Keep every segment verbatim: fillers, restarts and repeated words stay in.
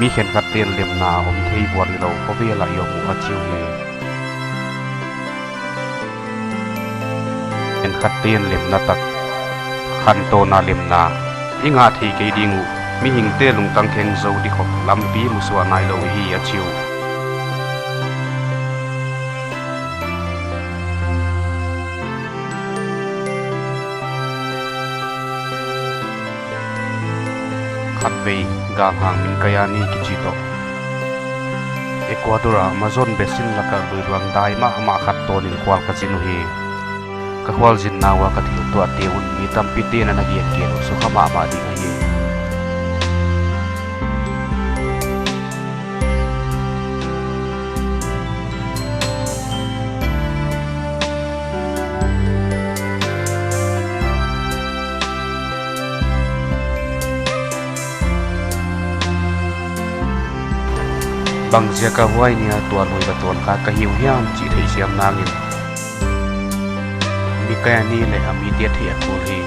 Mi khenkhat ten lemna om thei vual hilou, khovel ah i om uh a chi uh hi. Khenkhat ten lemna tak, khantawn a lemna i ngah thei kei ding uh, mihingte lungtang kheng zou di khop lampi musuah nailou i hi a chi uh. Khatvei galhang Minkayani kichi toh Ecuador a Amazon basin lak a luiluang dai mahmah khat tawnin khual ka zin uhi. Ka khualzinna ua ka thil tuahte un mi tampite'n ana gen kei uh, sukha mahmah ding ahi. Bangziak a huai ni a tua lui va tawn kha ka hi uh hiam chih theisiam nangin Minkayani leh a mite theih a kul hi.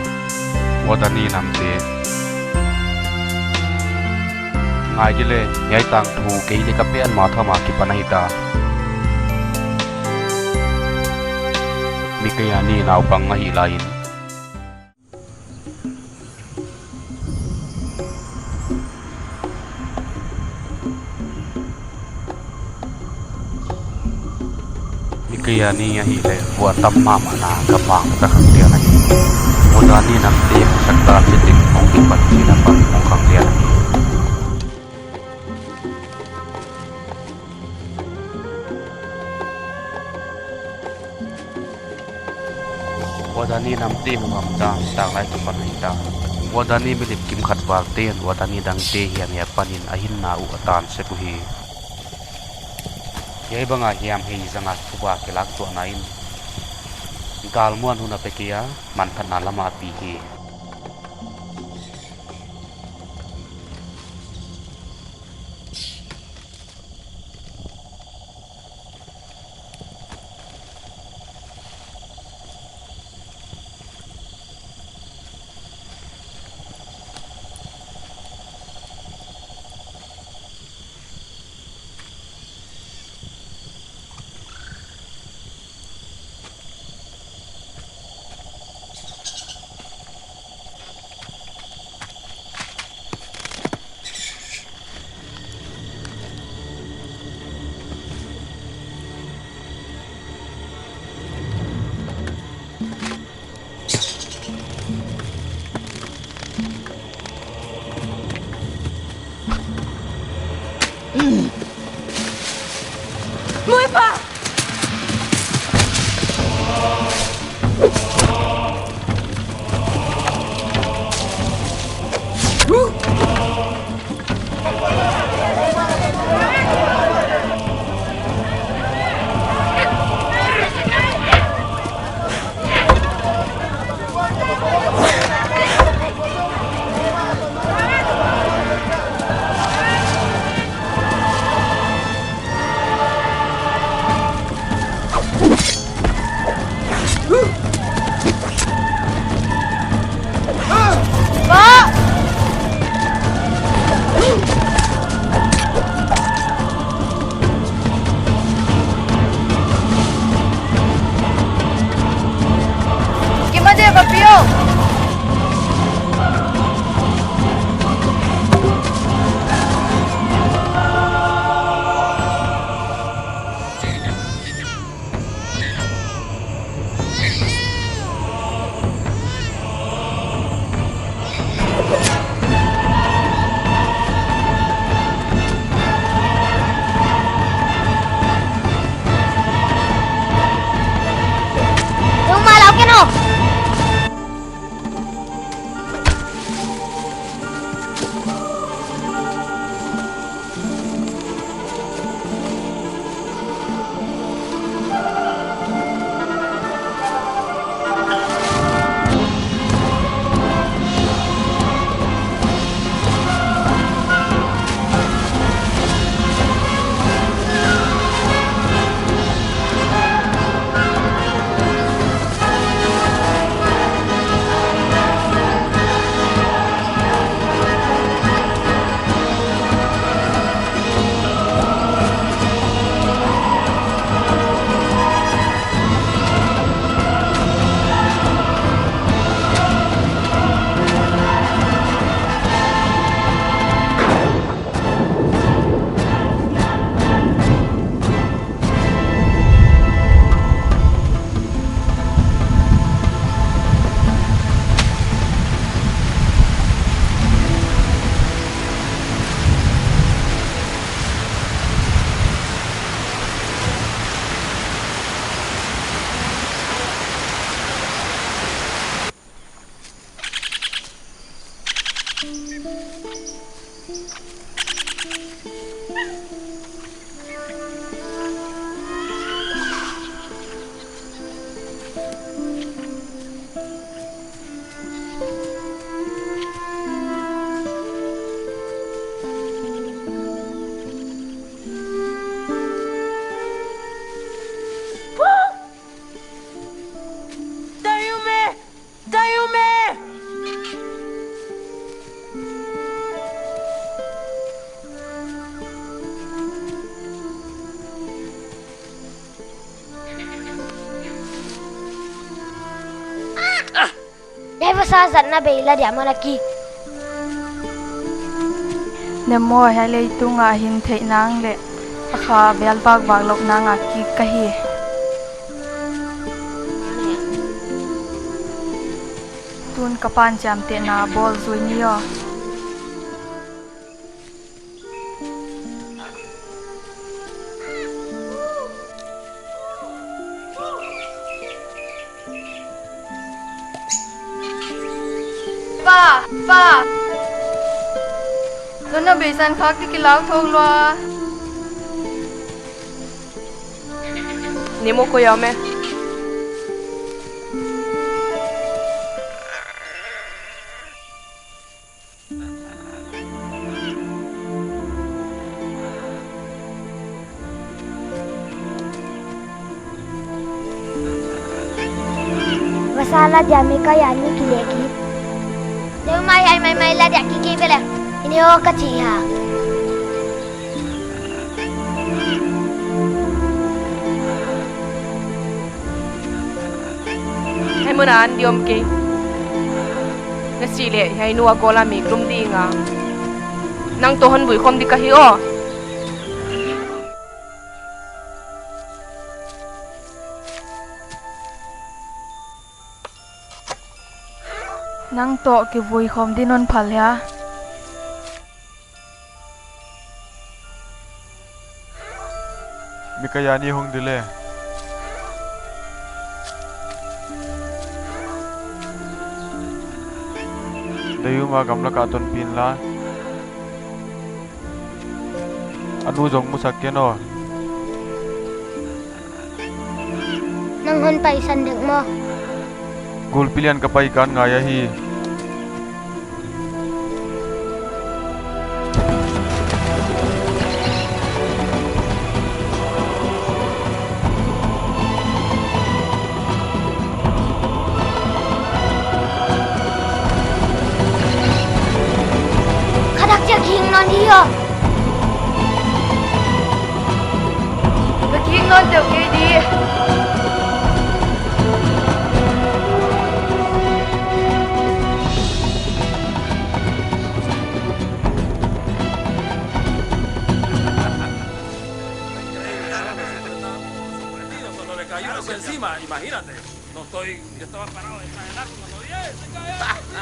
Wadani namte, ngai di le, hiai tangthu kei leh ka pen ma tham a kipan ahita. Minkayani naupang ahih laiin Minkayani ahihleh vuah tam mahmahna ka mang ka khang lian ahi. Wadani namte hong sak dan chitin hong kipan chiin a pan hong khang lian ahi. Wadani namte hong hamta, tak lai kipan ahita. Wadani milip kim khat valte'n Wadani dangte hiai a panin a hinna uh a tan sek uhi. Hiai banga hiam hei zanga phuba kilak tuahna in galmuan hun a pe kei a, manphatna lam ah a pi hi. Muipa! Kimade, Papio! Tung malau keno. Vasa zatna bei la dia maw na ki. Nemo, hiai leitung a hin theih nang leh a kha vel vakvak louh nang a kik ka hi. Tun ka pa'n chiamtehna bawl zui ni aw. Pa, pa. Nang na beisan khak di ki lauthou lua. Nemo koi a om e? Vasa la dia Mikaia ni ki leh ki. Deuh mai hai maimai la dia kik kei ve leh. Ini o ka chi ha. Hiai mun a an di om kei. Na sih leh hiai nu a gol a mi lum ding a. Nang toh hon vui khawm di ka hi aw. Nang toh kivui khawm din hon phal hia? Mikaia ni hong di le. Dayuma gamlak a tonpih in la. A nu zong musak ken aw. Nang hon paisan dek maw? Gulpi lian ka pai kan ngai ahi. Khadak chiah kihing nawn di aw. Ka kihing nawn deuh kei di. Encima, imagínate. No estoy, yo estaba parado detrás del arco cuando vi eso, se cae, se cae,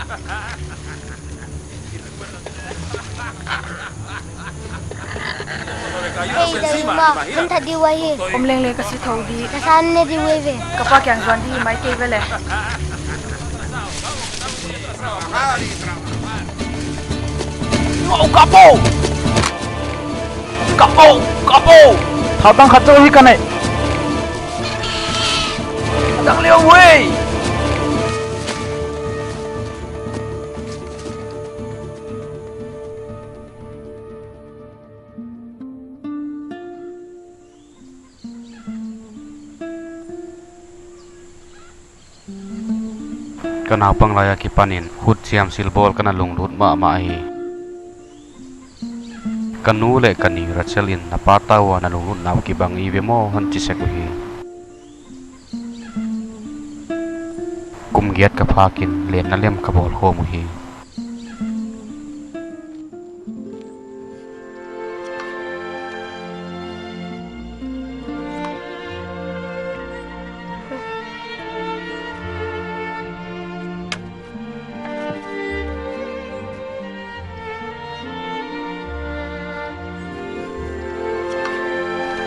se cae. Ei, Dayuma, hon that di uhi. Om leng le ka si thou di. Ka san ne di uhi ve. Ka pa kiang zuan di mai kei ve le. Wow, kapo! Kapo! Kapo! Thautang khat chauh hi ka neih. Dang leh uhi. Ka naupang lai akipanin khut chiam silbawl ka na lunglut mahmah hi. Ka nu leh ka ni Rachel in na pa tau a na lunglut nau kibang i ve maw hon chi sek uhi. Kum giat ka phakin lenna lem ka bawl khawm uhi.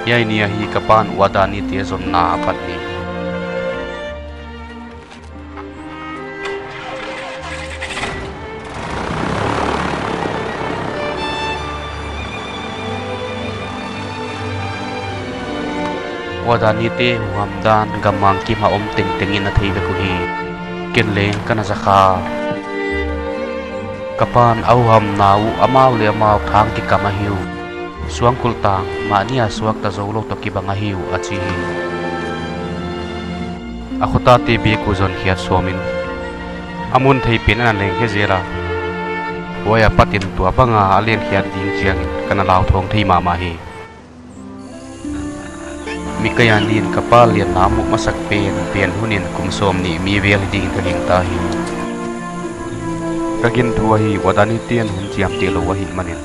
Hiai ni ahi ka pa'n U Adani te zonna a pat ni. U Adani te huham dan gammang kim a om tengteng in a thei vek uhi. Ken leng ka na za kha. Ka pa'n a huhamna uh amau leh amau thang kikam ahi uh. Suangkulh tang mahni a suakta zoulou toh kibang ahi uh a chi hi. A khotate bek uh zonkhiat sawmin a mun thei pen ana leng khe zel a, huai apatin tua banga a lenkhiat ding chiangin ka na lauthawng thei mahmah hi. Mikaia ni in ka pa lianna muh masak pen pen hun in kum sawmnih mi vel hi ding in ka gingta hi. Ka gingtu ahi, Wadanite'n hun chiamteh lou ahihmanin.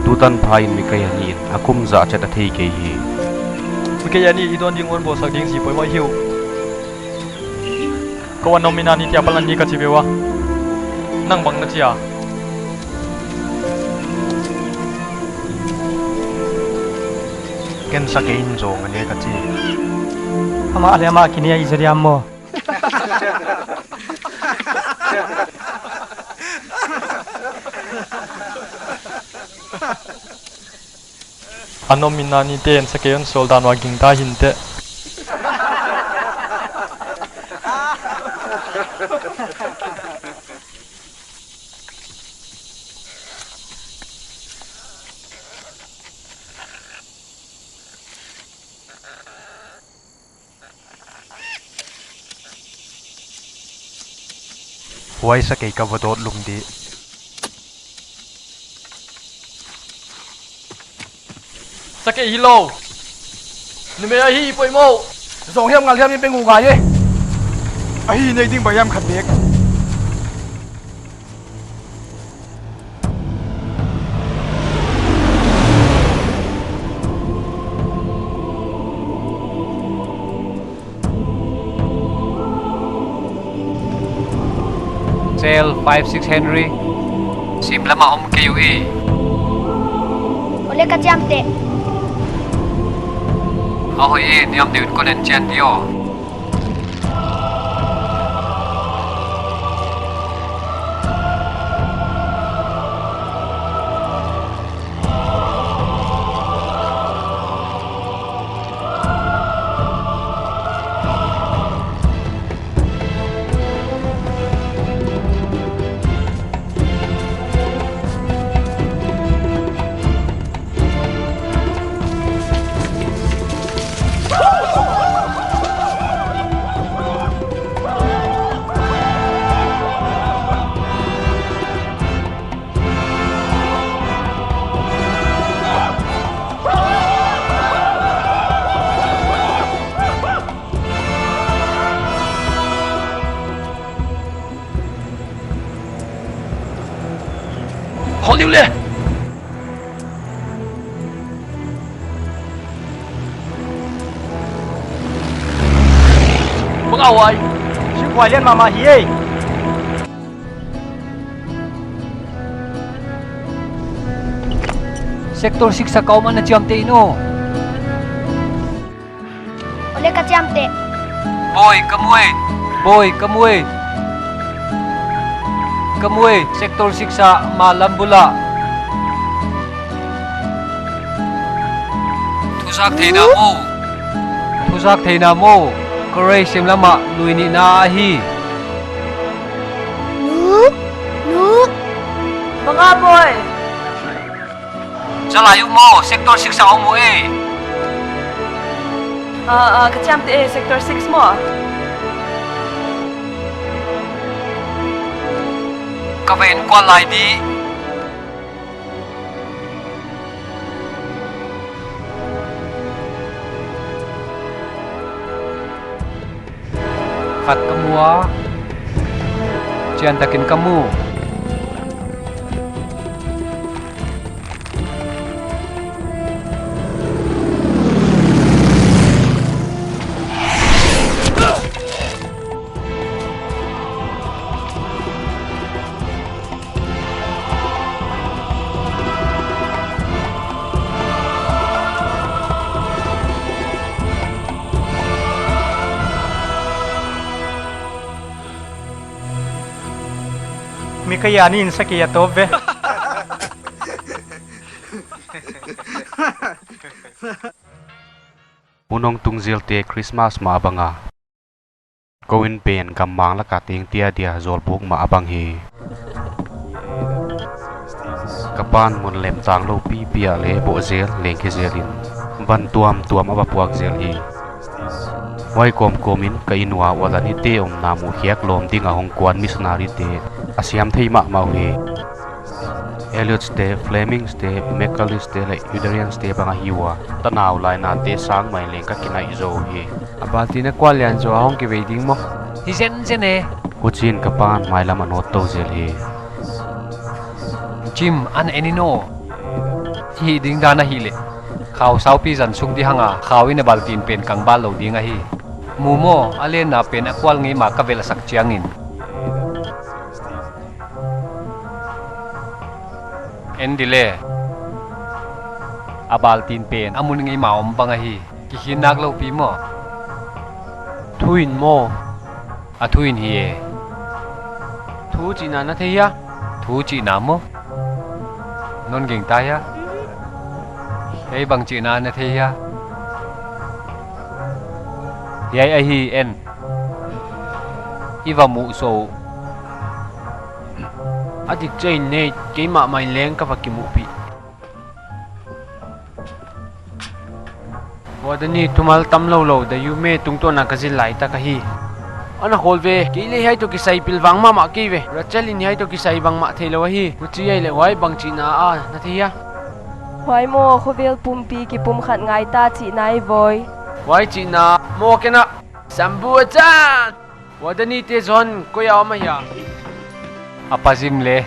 Tutan pha in Mikaia ni in a kum zah chet a thei kei hi. Mikaia ni i dawn ding hon bawlsak ding zi poimoh hi uh. Kou a Annom in a ni tia palan ni ka chi ve ua. Nang bang na chi a? Ken Sakei in zong a ne ka chi. Amah leh amah kine a i za diam maw? Annom in a nite'n Sakei hon sawl dan ua gingta hinteh. Huai Sakei ka va dawt lum di. Sakei hilou. Numei ahi poimoh. Zong hiam ngal hiam in pe ngu ngai e. Ahi nei ding bang hiam khat bek. Cell five six Henry. Sim lam a om kei uh e. Kou leh ka chiamteh. A hoih e, niam deuh in kon en chian di aw. Hol liu le. Bang a huai. Sipuai lian mahmah hi e. Sector six a ka om a na chiamteh in aw. Kou leh ka chiamteh. Boy, ka mu e. Boy, ka mu e. Ka mu e, Sector six a ma lam bul ah. Thuzak theihna maw. Thuzak theihna maw. Ka rei sim lam ah nui nihna ahi. Nu? Nu? Bang a boy. Za lai uh maw, Sector six a om uh e. Ah, ah, ka chiamteh e, Sector six maw. Ka va en kual lai di. Khat ka mu a, chiantakin ka mu. Mikaia ni in Sakei a tawp ve. Hun hong tung zel te Christmas mah a bang a. Kou in pen gammang lak a tengte adia zawlbuk mah a bang hi. Ka pa'n mun lemtang lou pipi ah leh bawh zel, leng khe zel in, van tuamtuam a va puak zel hi. Huai kawmkawm in ka inn ua Wadanite omna muhkhiak lawm ding a hong kuan missionary te a siam thei mahmah uhi. Elliot te, Fleming te, McCallis te leh Udarian te bang ahi ua. Tanau lainate sang mai leng ka kinaih zou hi. A baltin a kual lian zaw a hong kivei ding maw? Hi zenzen e. Huchiin ka pa'n mailam a nawt tou zel hi. Jim, an en in aw. Hih ding dan ahihleh, khau saupi zan suk di hang a, khau in a baltin pen kang bal lou ding ahi. Mu maw, a lenna pen a kual ngei ma ka velh a sak chiangin. En di le. A baltin pen a mun ngei ma om bang ahi. Kikhin nak lou pi maw? Thu in maw? A thu in hi e. Thu chihna na thei hia? Thu chihna maw? Non gingta hia? Hiai bang chihna na thei hia? Hiai ahi en. I va muh sou. A dik chiah in nei, keimah mah in leng ka va kimuhpih. Wadani, thumal tam lou lou, the Yume tungtawn a ka zil lai tak ahi. Ana khawl ve, kei leh hiai toh kisai pilvang mahmah kei ve. Rachel in hiai toh kisai bangmah theilou ahi. Huchi ahihleh huai bang chihna a, na thei hia? Huai maw, khovel pumpi kipumkhat ngai ta chihna ahi voi. Huai chihna maw ken a. Sambu a chan! Wadani te zong koi a om ahia? A pa Jim le.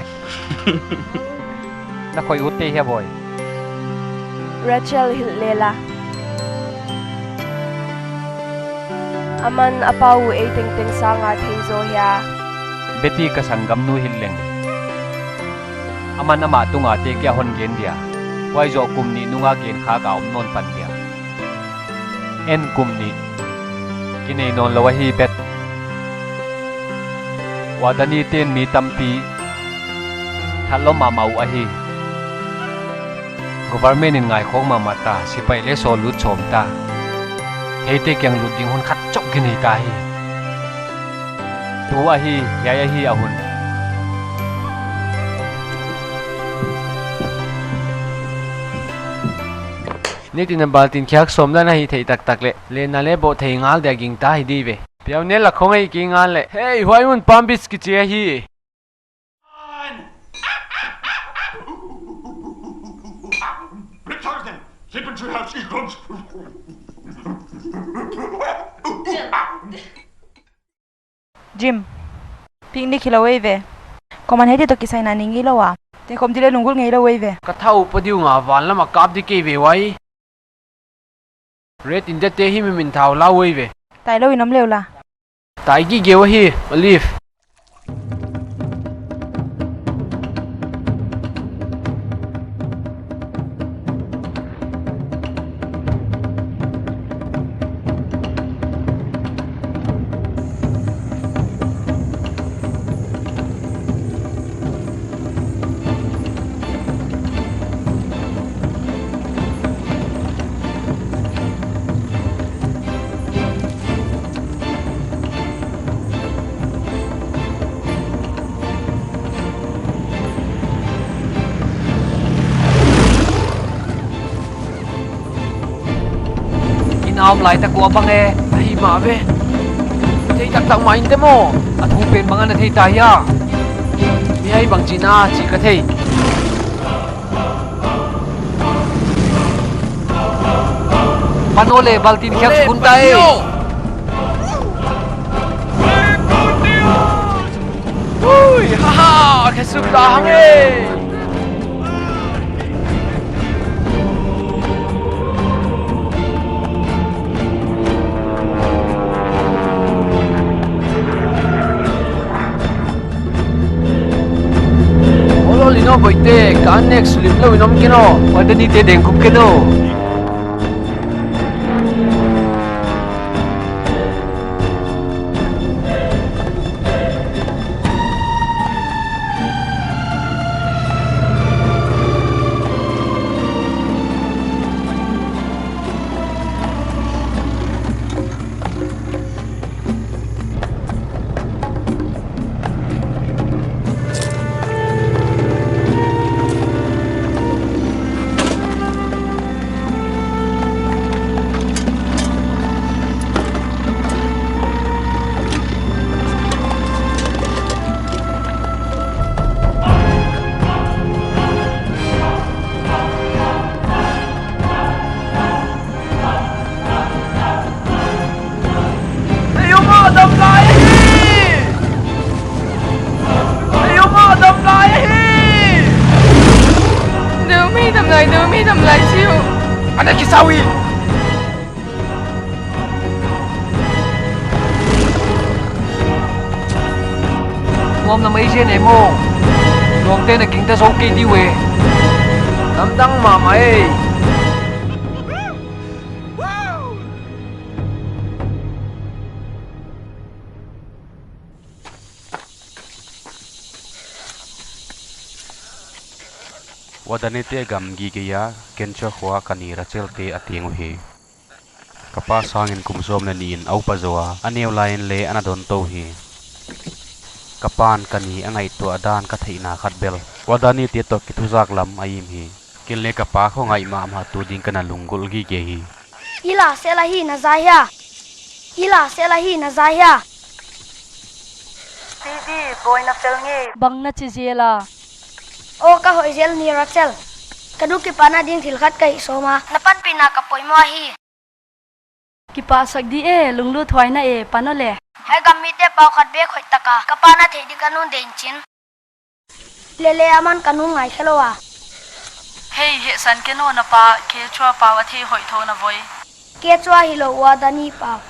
Na khoi ut te hia boi? Rachel hilh le la. Aman a pa uh ei tengteng sang a thei zaw hia? Betty ka sanggamnu hilh leng. Aman amah tung a te kia hon gen dia. Huai zoh kum nih nung a gen khak a om nawn pan dia. En kum nih. Kinei nawn lou ahi bet. Wadani ten mi tampi that lou mahmah uh ahi. Government in ngaikhawk mahmah ta, sipai leh sawl lut sawm ta. Hiaite kiang lut ding hun khat chauh kinei ta hi. Tu ahi, hiai ahi a hun. Nitin a baltin khiak sawm dan ahi thei taktak leh, lenna leh bawhthei ngal dia gingta hi di ve. Piau ne la khong ei ki ngal leh. Hei, huai mun Palm Beach kichi ahi. Richardson, keep it to house, he comes. Jim, picnic hilou ei ve. Kou man hiaite toh kisaina nei ngeilou a. Te khawm di leh lunggulh ngeilou ei ve. Ka thau pa diu nga van lam a kap di kei ve uai. Red India te hi mi min thau la uai ve. Tai lou in om leu la. Tai gige uhi, Olive. In a om lai tak ua bang e. Ahi mah ve. Thei taktak mah in te maw. A thu pen bang ana thei ta hia. Mi hai bang chihna chi ka thei. Pano le baltin khiak suk un ta e. Ui, ha ha, ka suk ta hang e. Ol ol in aw boite, ka next lim lou in om ken aw. Wadani te deng kup ken aw. Tawi. Nuam na mai zen e maw. Luangte na gingta zou kei di ve. Namdang mahmah e. Wadani te gamgi gei a, Kencho khua ka ni Rachel te a teng uhi. Ka pa sangin kum sawm leh nih in a upa zaw a, a neu lai in leng ana dawn tou hi. Ka pan ka ni a ngaihtuah dan ka theihna khat bel Wadani te toh kithuzak lam a im hi. Ken leng ka pa khongaih mahmah tu ding ka na lunggulh gige hi. I la sel ahi na za hia? I la sel ahi na za hia? Sidi, bawi na fel ngei. Bang na chi zel a? Aw, ka hoih zel ni Rachel. Ka nu kipahna ding thil khat ka hih sawm a. Na panpihna ka poimoh hi. Kipahsak di e, lunglut huai na e, pan aw le. Hiai gam mite pau khat bek hoih tak a ka pa na theih di ka nu'n deih chin. Lele, aman ka nu ngaikhe lou a. Hei, hehsan ken aw, na pa Kechua pau a thei hoih thou na voi. Kechua hilou, Wadani pau.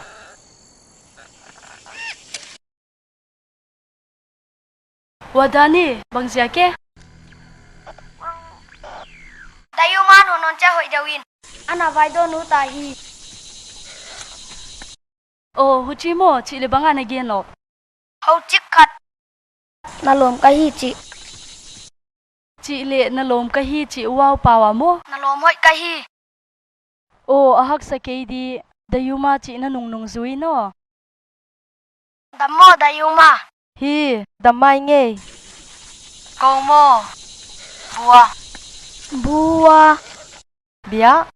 Wadani, bang ziak e? Dayuma nu non che hoih deuh in. Ana vaidawn ut ahi. Aw, huchi maw, chih leh bang a na gen aw? Hou chik khat. Na lawm ka hi chih. Chih leh na lawm ka hi chih uau pau a maw? Na lawm hoih ka hi. Aw, a haksa kei di, Dayuma chih na nungnung zui in aw. Dam maw Dayuma? Hi, dam mai ngei. Kou maw? Bua. Bua. Bia.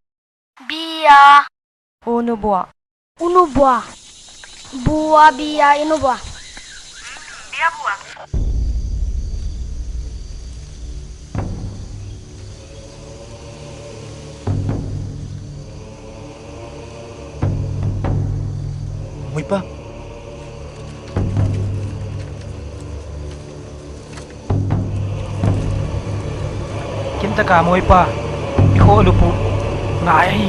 Bia. Unu bua. Unu bua. Bua, bia, inu bua. Bia bua. Muipa. Kim taka Muipa, i khoh lup uh ngai hi.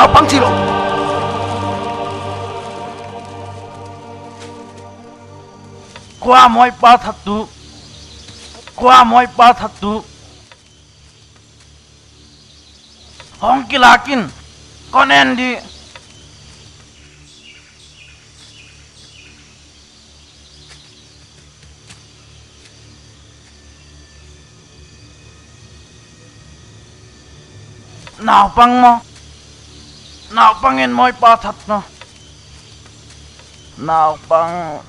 Naupang chilo. Kua Muipa that tu. Kua Muipa that tu. Hong kilak in, kon en di. Naupang maw? Naupang in Muipa that maw? Naupang.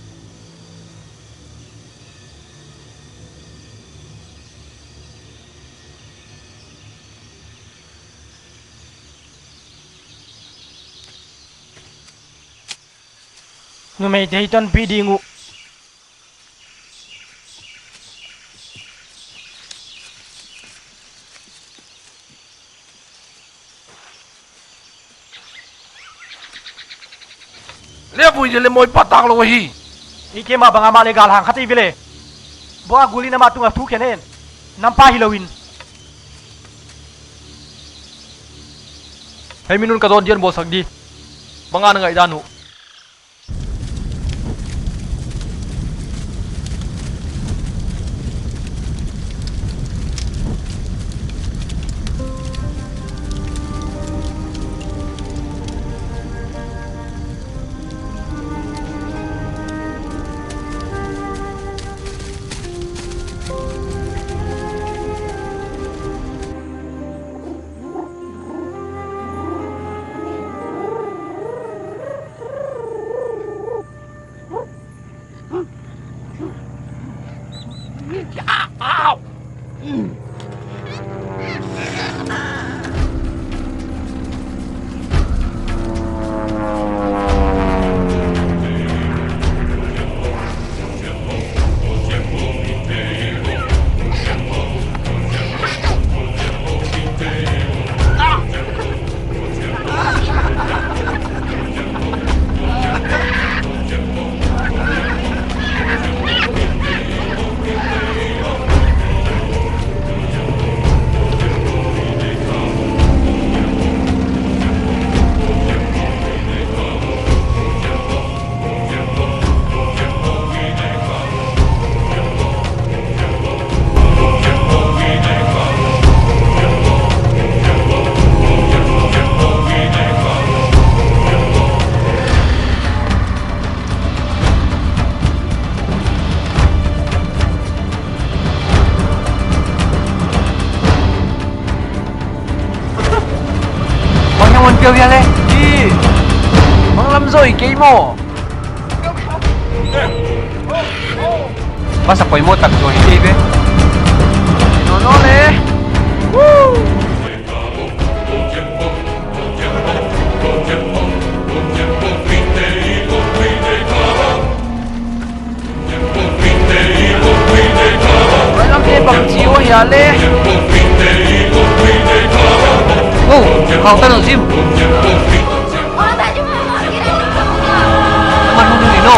Numei deiton pi ding uh. Le bui le moi patak lo hi. I ke ma bang ama le gal hang khat i vile. Bo a guli na ma tunga thu kenen. Nampa hi lo in. Hei minun ka don dian bo sak di. Bang a na ngai dan uh. Hia le, i, bang lam zaw i kei maw. Bus a poimoh tak zaw hi kei ve. No, no le. Woo! Oi, lam te bang chi uh hia le. Oh, khau tan uh zim. Man hun ni no.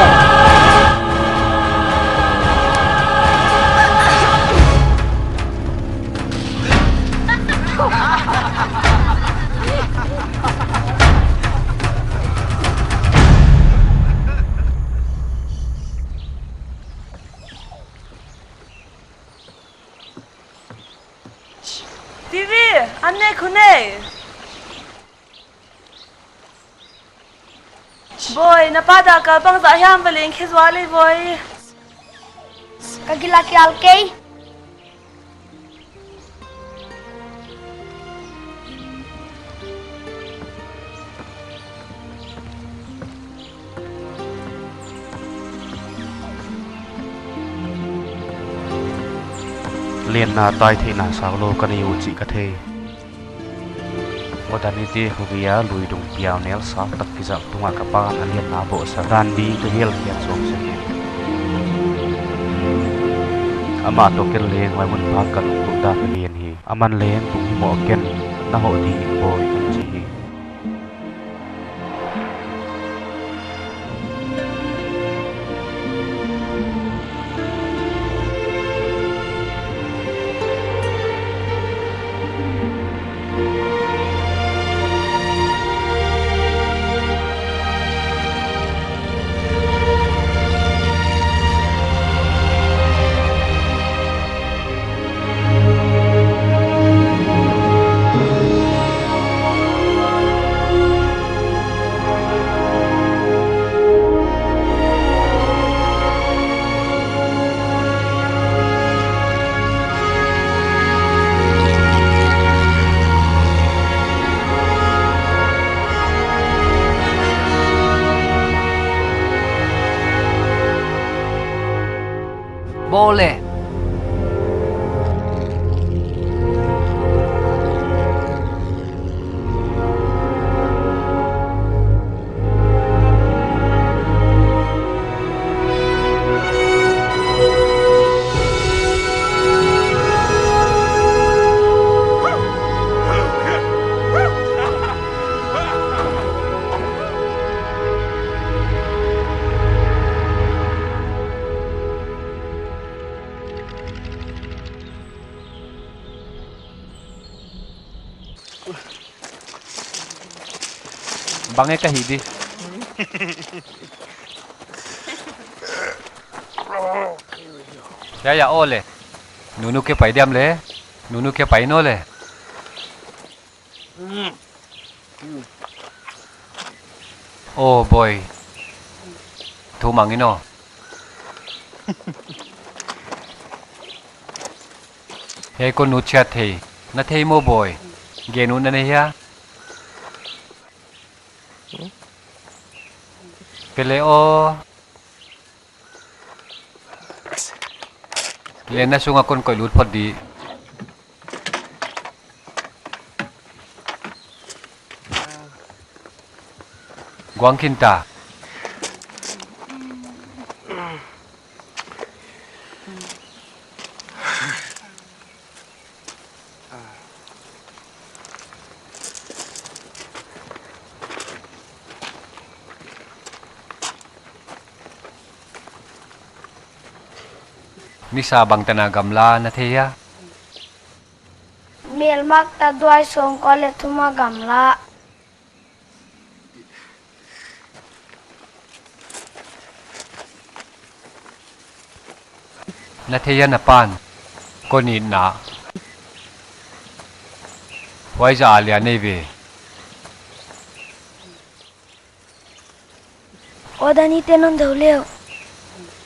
T V, an ne khu nei. Boy, na pa dah kal bangzah hiam va leng khe zual ei boy. Ka gil a kial kei. Lianna tai theihna saulou ka nei uh chih ka thei. Aw Danny te khovel a lui dung piau nel sak tak kizalh tungah ka pa'n a lianna bawhsak dan ding ka gelh khiak sawm sek hi. Amah toh ken leng huai mun phat ka lungtup dan ka gen hi. Aman leng tung hi maw ken na hoh ding in bawi kan chi hi. Bawl le. Bang e ka hi di. Ya, ya, aw le. Nunu ke pai diam le. Nunu ke pai no le. Oh, boy. Thu mang in aw. Hei, kon nu chiat thei. Na thei maw, boy? Gen uh na nei hia? Pe le aw. Lenna sunga kon koih lut phot di. Guang khin ta. Nisa bangtan a gamla na thei hia? Melmak ta duai sawmkua le thum a gamla. Na thei hia na pa'n kon itna huai zah a lian nei ve. Aw Danny te non dou leh.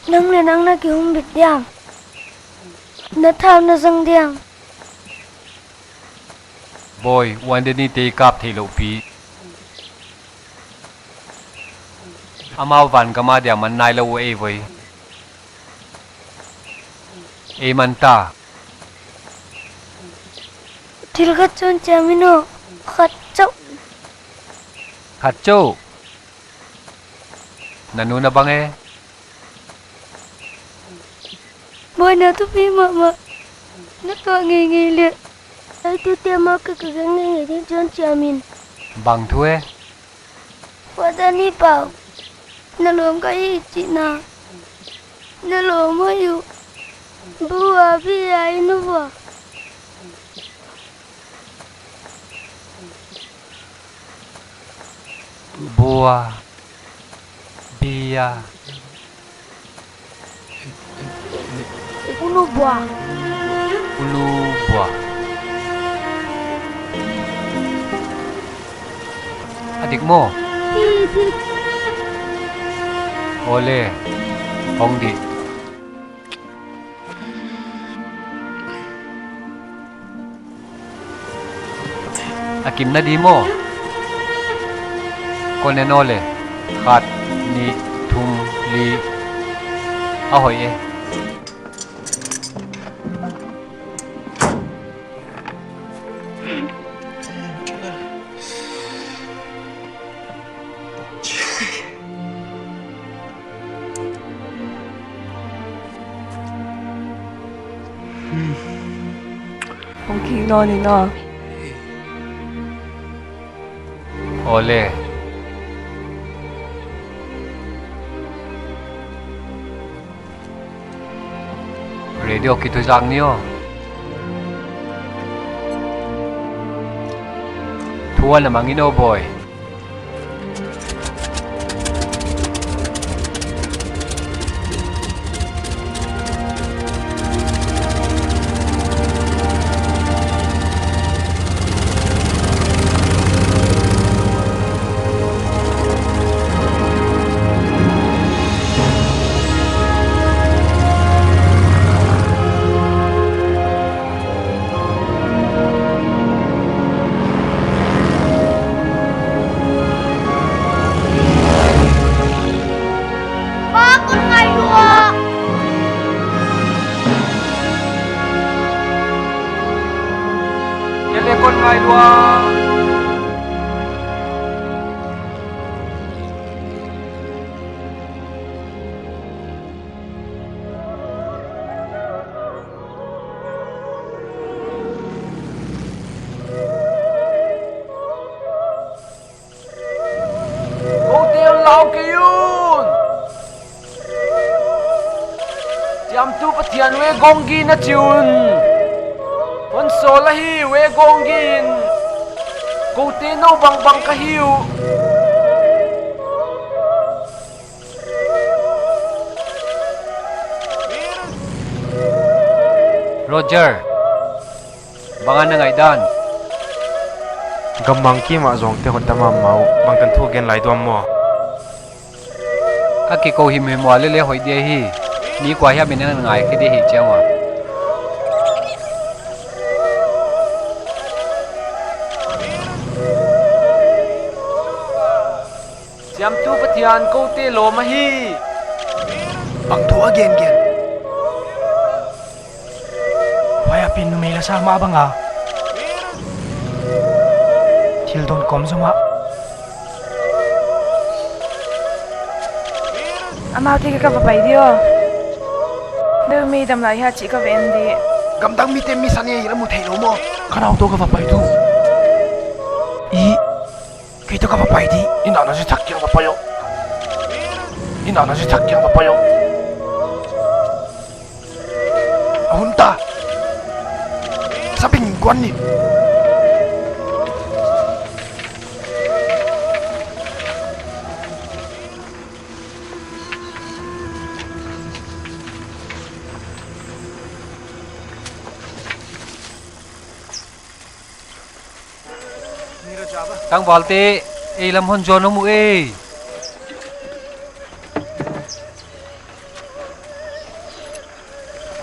Nang le nang na kihumbit diam. Na thau na zang diam. Boy, huan Danny te kap theihlouh pi. Amau van gam a dia man nailou uh ei voi. Ei man ta. Thil khat chon chiam in aw. Khat chauh. Khat chauh. Na nu na bang e? Boi, na thupi mahmah. Na tuah ngeingei leh. Ei tute mah ka ka gen ngeingei ding chon chiam in. Bang thu e? Father Ni Pau, na lawm ka hi chihna. Na lawm ahi uh. Bua, bia i nu bua. Bua, bia. Unu bua. Unu bua. A dik maw? Awle, hong di. A kimna di maw? Kon en aw le. Khat, nih, thum, li. A hoih e. Hong kik nawn in aw. Awle. Radio kituzak ni aw. Thu ana mang in aw boi. Pa, kon ngai lua. Kei leng kon ngai lua. Kote un lau kei un. Chiamtu Pathian, we gong gin a chi un. Hon sawl ahi, we gong gin. Kote nou bangbang ka hi uh. Roger, bang a na ngaihdan? Gammang kim ah zawngte hoih ta mahmah uh, bangtan thu gen lai diam maw? A kikou himhim ua leh leng hoih dia hi, mi kuahiam in a ngai khe dia hi chiang ua. Chiamtu Pathian, kote lawm ahi. Bang thu a gen gen? Huai a pen numei la sa mah bang a thil dawn kawm zom a. Amaute kiang ka va pai di aw. Deuh mi dam lai hia chih ka va en di. Gamdang mite mi sa ni hi la mu theilou maw? Ka nau toh ka va pai di. I Kei toh ka va pai di. I nana zi thak kiang va pai aw. I nana zi thak kiang va pai aw. A hun ta. Sabin guan ni. Tangvalte, ei lam hon zuan om uh ei.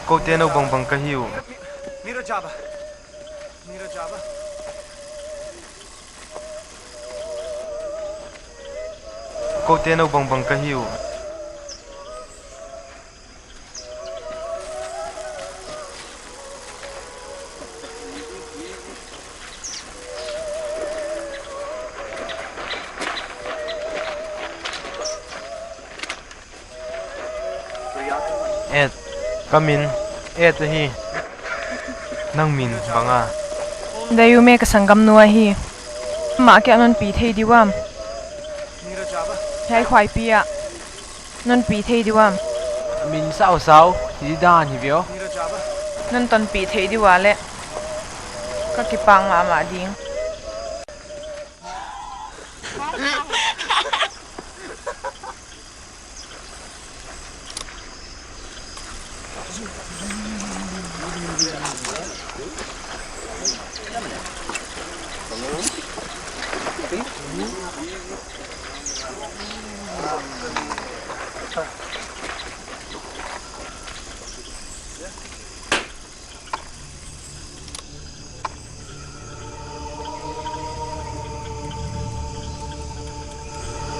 Kote nou bangbang ka hi uh. Kote nou bangbang ka hi uh. Ed, ka min Ed ahi. Nang min bang a? Dayume ka sanggamnu ahi. Amah kia non pi thei di uam? Hiai khuaipi ah non pi thei di uam? Min Sausau, hi dan hi vio. Non ton pi thei di ua leh ka kipak mahmah ding.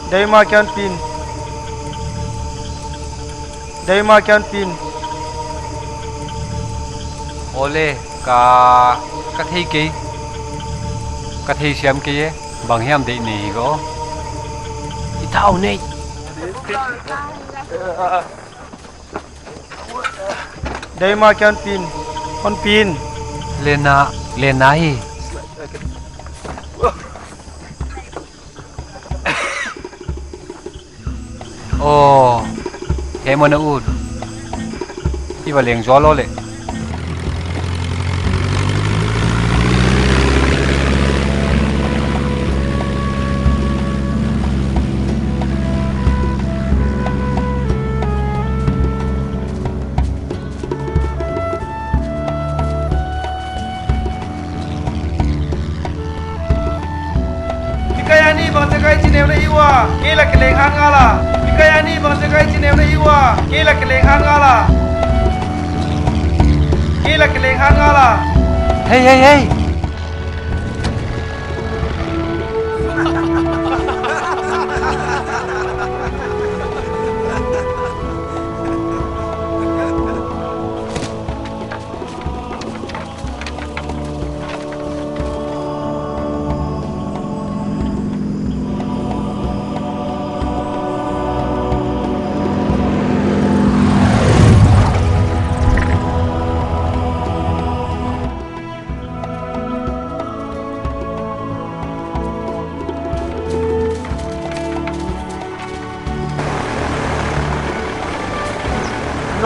Dayuma kia hon pi in. Dayuma kia hon pi in. Ole, ka, ka thei kei. Ka theisiam kei e. Bang hiam deih nei hi ko. I thau nei. Dayuma kia hon pi in. Hon pi in. Lena, Lena hi. Oh, hei mona ut. I va leng zual lou leh. Mikai ani bang jakai chineu na hi ua, kei la kileng han nga la. Mikai ani bang jakai chineu na hi ua, kei la kileng han nga la. Kei la kileng han nga la. Hei, hei, hei.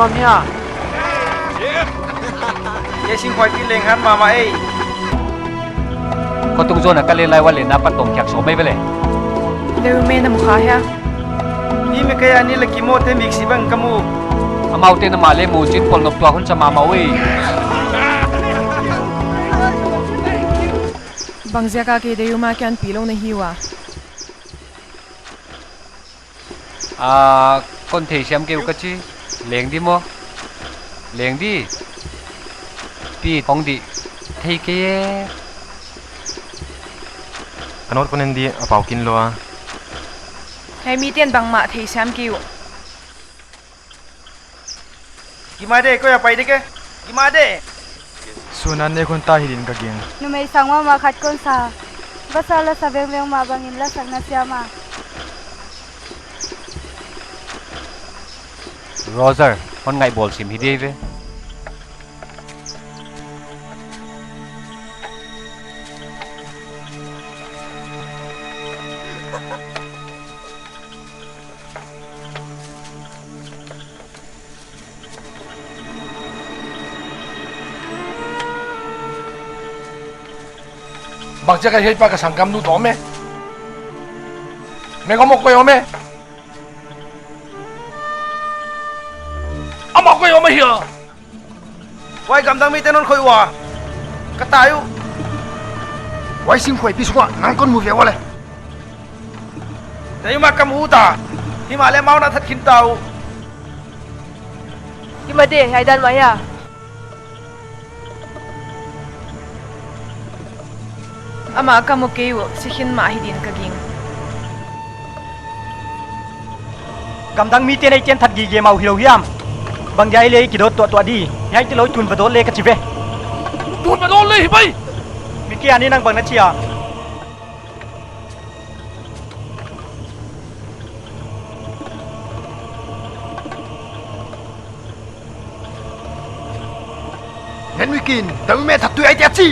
Nuam hia? Kei singkhuaipi leng han mahmah ei. Khotung zona ka leng lai ua leh na patong khiak sawm mai vele. Dayume na mu kha hia? Ni Mikai ani leh Kimote miksi bang ka mu. Amaute na mah leh mu chin pol nop tua hun sa mahmah ui. Bang ziaka kei Dayuma kia hon pi lou na hi ua? Ah, kon theisiam kei uh ka chi. Leng di maw? Leng di. Pi, hong di. Thei kei e. Ka note kon en di a pau kin lou a. Hei miten bangmah theisiam kei uh. Gimade, koi a pai dek e. Gimade. Sunan ne kon ta hi din ka ging. Numei sang mahmah khat kon sa. Vasa la sa vengveng mah bangin la sak na siam a. Roger, hon ngaihbawl sim hi di ve. Bang ziaka hiai pa ka sanggamnu toh om e. Meng om koi om e. Amah koi om hia? Huai gamdang miten hon khoih ua. Ka tai uh. Huai singkhuaipi sung ah nang kon mu ve ua leh. Dayuma ka mu ta. Himahleh amau na that khin ta uh. Gimade, hiai dan mah hia? Amah ka mu kei uh, si khin mah hi din ka ging. Tamdang mite'n ei tien that gige mah uh hilou hiam. Bang dia ei leh kidot tuahtuah di. Hiai tilou tun va dot le ka chi ve. Tun va dot le hi bai. Mickey, ani nang bang na chi a? Henry kin, dang me that tu ai tia chi.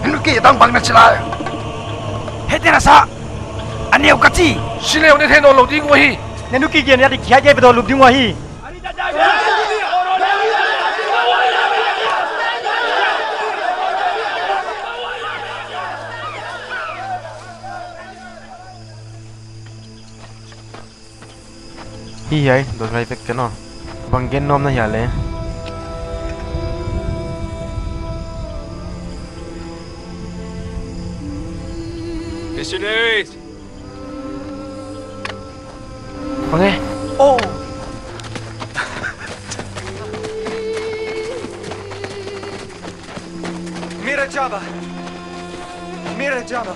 Henry kin, dang bang na chi lai. Hete na sa. Aneu ka chi. Sileu ne the no lo ding wahi. Henry kin, ya di kia je bedo lo ding wahi. Hi hiai, dot ngai vek ken aw. Bang gen nuam na hia leh. Missionaries! Bang e? Oh! Mira Jabba! Mira Jabba!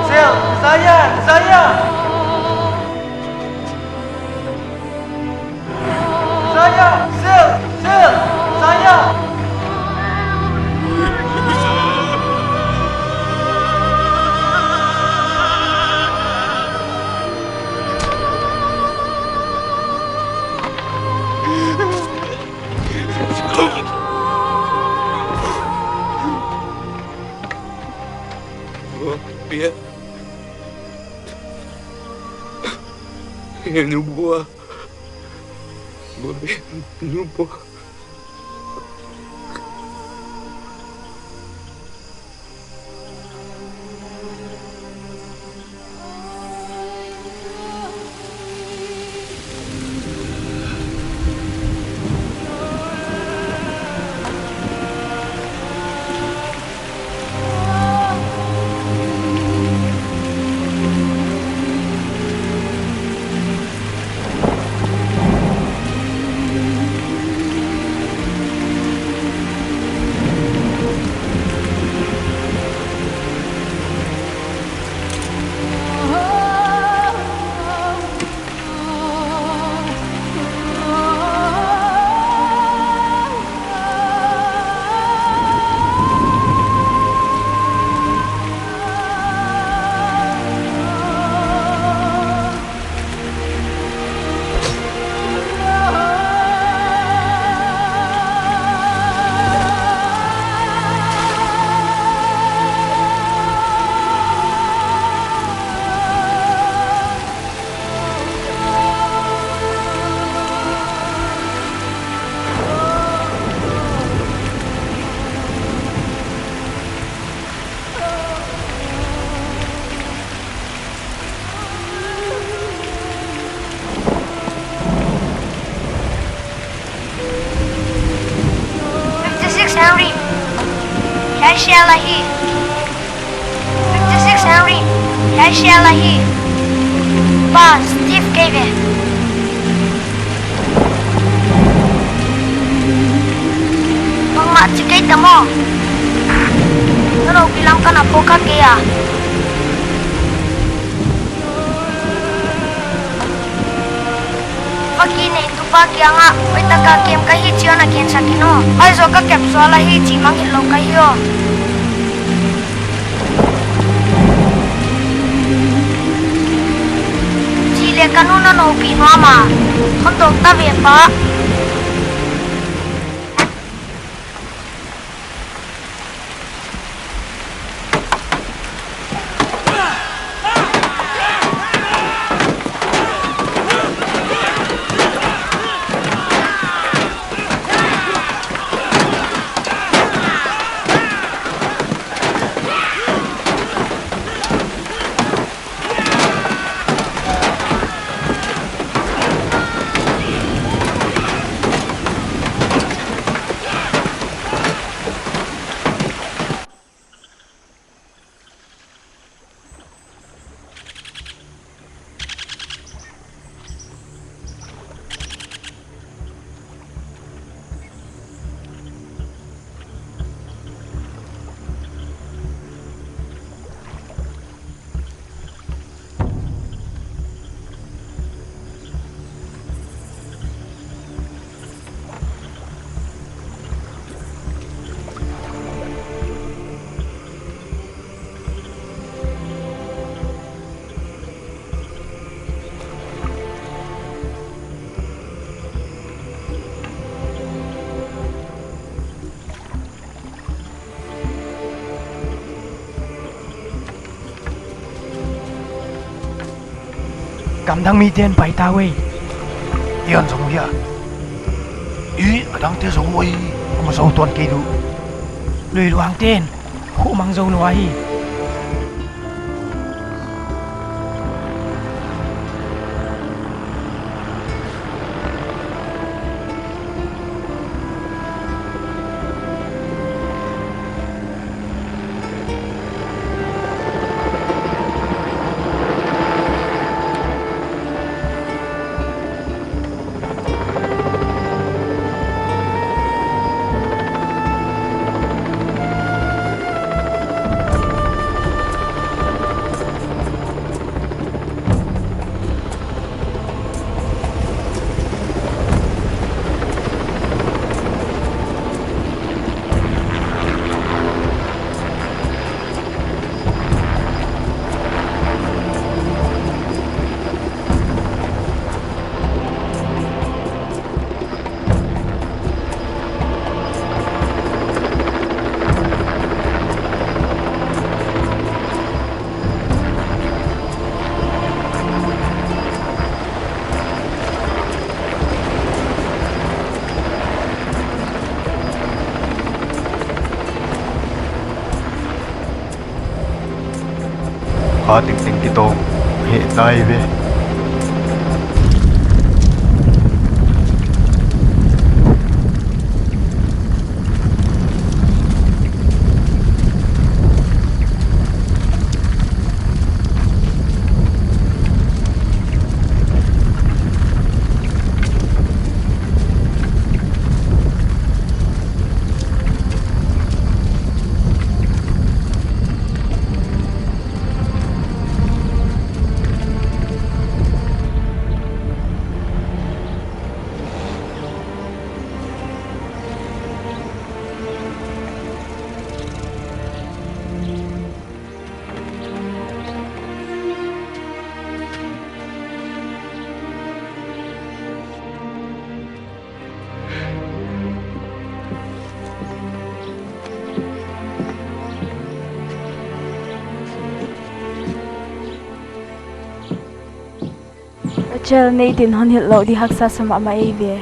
Sil, Zaya, Zaya! Zaya, Sil, Sil, Zaya! Bia. Nubu. Nubu. Fifty-six Henry. Hiai sia la hi. Fifty-six Henry. Hiai sia la hi. Pa, Steve kei ve. Bangmah chi kei ta maw. Na lopi lam ka na pawt kha kei a. Vaki neitu pa kiangah, hoihtaka kem ka hi chi a na gen sak in aw. Huai zoh ka kep sual ahi chih mangngilh lou ka hi aw. Chi leh ka nu na noupih nuam a. Hon dawng ta ve pa. Gamdang miten pai ta uhi. Ian zong hia. I, adangte zong uhi. Ama zou tuan kei di uh. Lui luangten khumang zou lua hi. Kha tengteng kitawng heh tai ve. Rachel, Nathan hon hilh louh di haksa sa mahmah ei ve.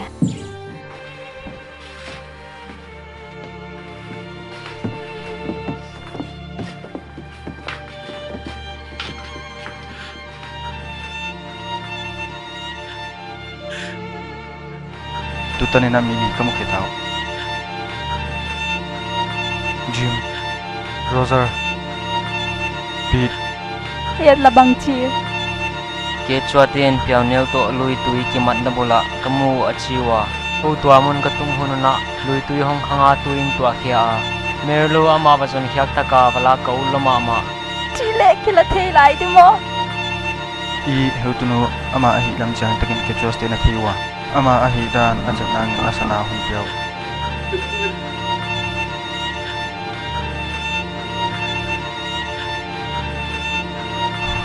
Tutan in a mi li ka mu khe tau. Jim, Roger, Pete. Hiat la bang chi. Kechuaten piauneu toh luitui kimatna bul ah ka mu a chi ua. Kou tua mun ka tung hun un ah luitui hong khang a tui in tuah khia a. Merlu amah va zon khiak tak a va lak ka ut lua mahmah. Chi leh kila thei lai di maw? I heutunu amah ahih lam chiang takin Kechuaste na thei ua. Amah ahih dan a chet nang in a sana hun piau.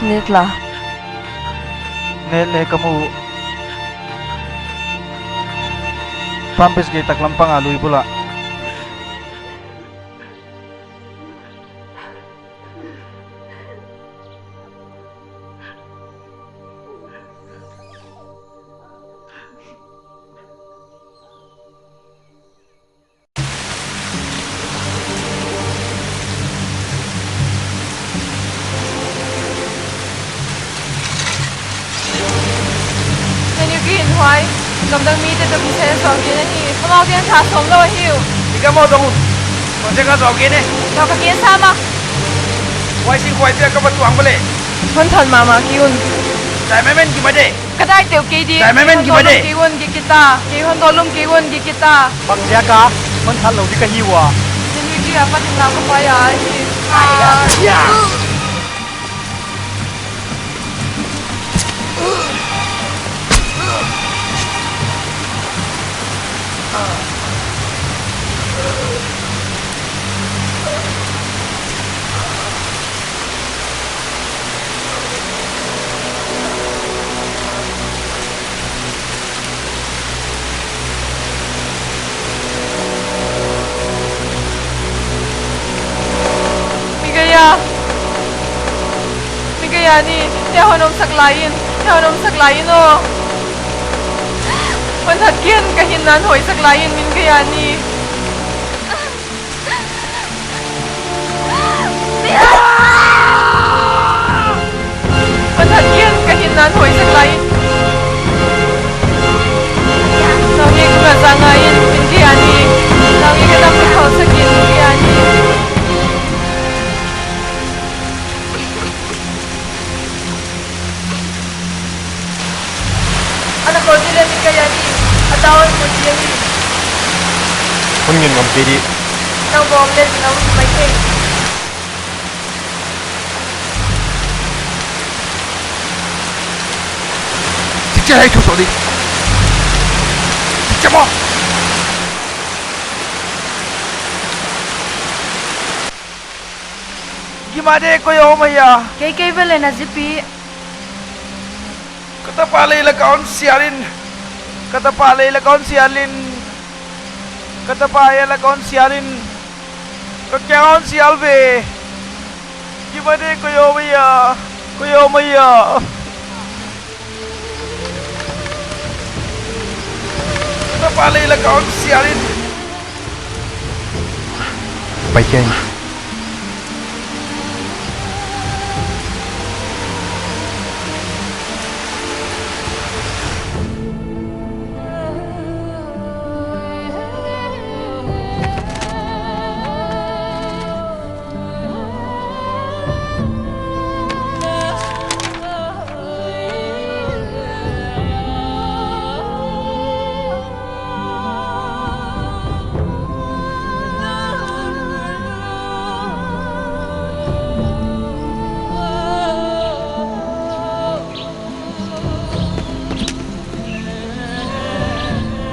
Net la. Net le ka mu. Pampis gei tak lam pang a lui bul ah. Nang yu kin huai, gamdang mite toh kisai suak gen ahi, amau gen tha sawm lou ahi uh. Ika mo dong un, kong cheka suak gen e. Tau ka gen sa ma. Huai sing huai pia ka va tuang bale. Hon thon mahmah ki un. Jai memen ki made. Ka dai teu kei di. Dai memen ki made. Kei hon dolum kei un, kei hon dolum kei un, kei kita. Bang ziak a, man thal lou di ka hi ua. Nin mi ki a patin lau ka pai a hi. Ya. Migaya. Migaya ni, te hon om sak lai in. Hon omsak lai in aw. Hon that ken, ka hinna hon hoihsak lai in, min ka ia ni. Hon that ken, ka hinna hon hoihsak lai in. Nang e ka za ngai in, min ka ia ni. Nang e ka dam ka khausak in, min ka ia ni. Ana ko di le min ka ia ni, a tawon ko di ni. Hun ngin ngam kei di. Nang bawm le nang mai kei. Chicha hai thu so di. Chicha mo. Gimade, koi om ahi a? Kei kei vele na zipi. Ka tapa lei lak ah hon sial in. Ka tapa lei lak ah hon sial in. Ka tapa lei lak ah hon sial in. Ka kiang ah hon sial ve. Gimade, koi om ahi a? Koi om ahi a? Ka tapa lei lak ah hon sial in. Pai kei.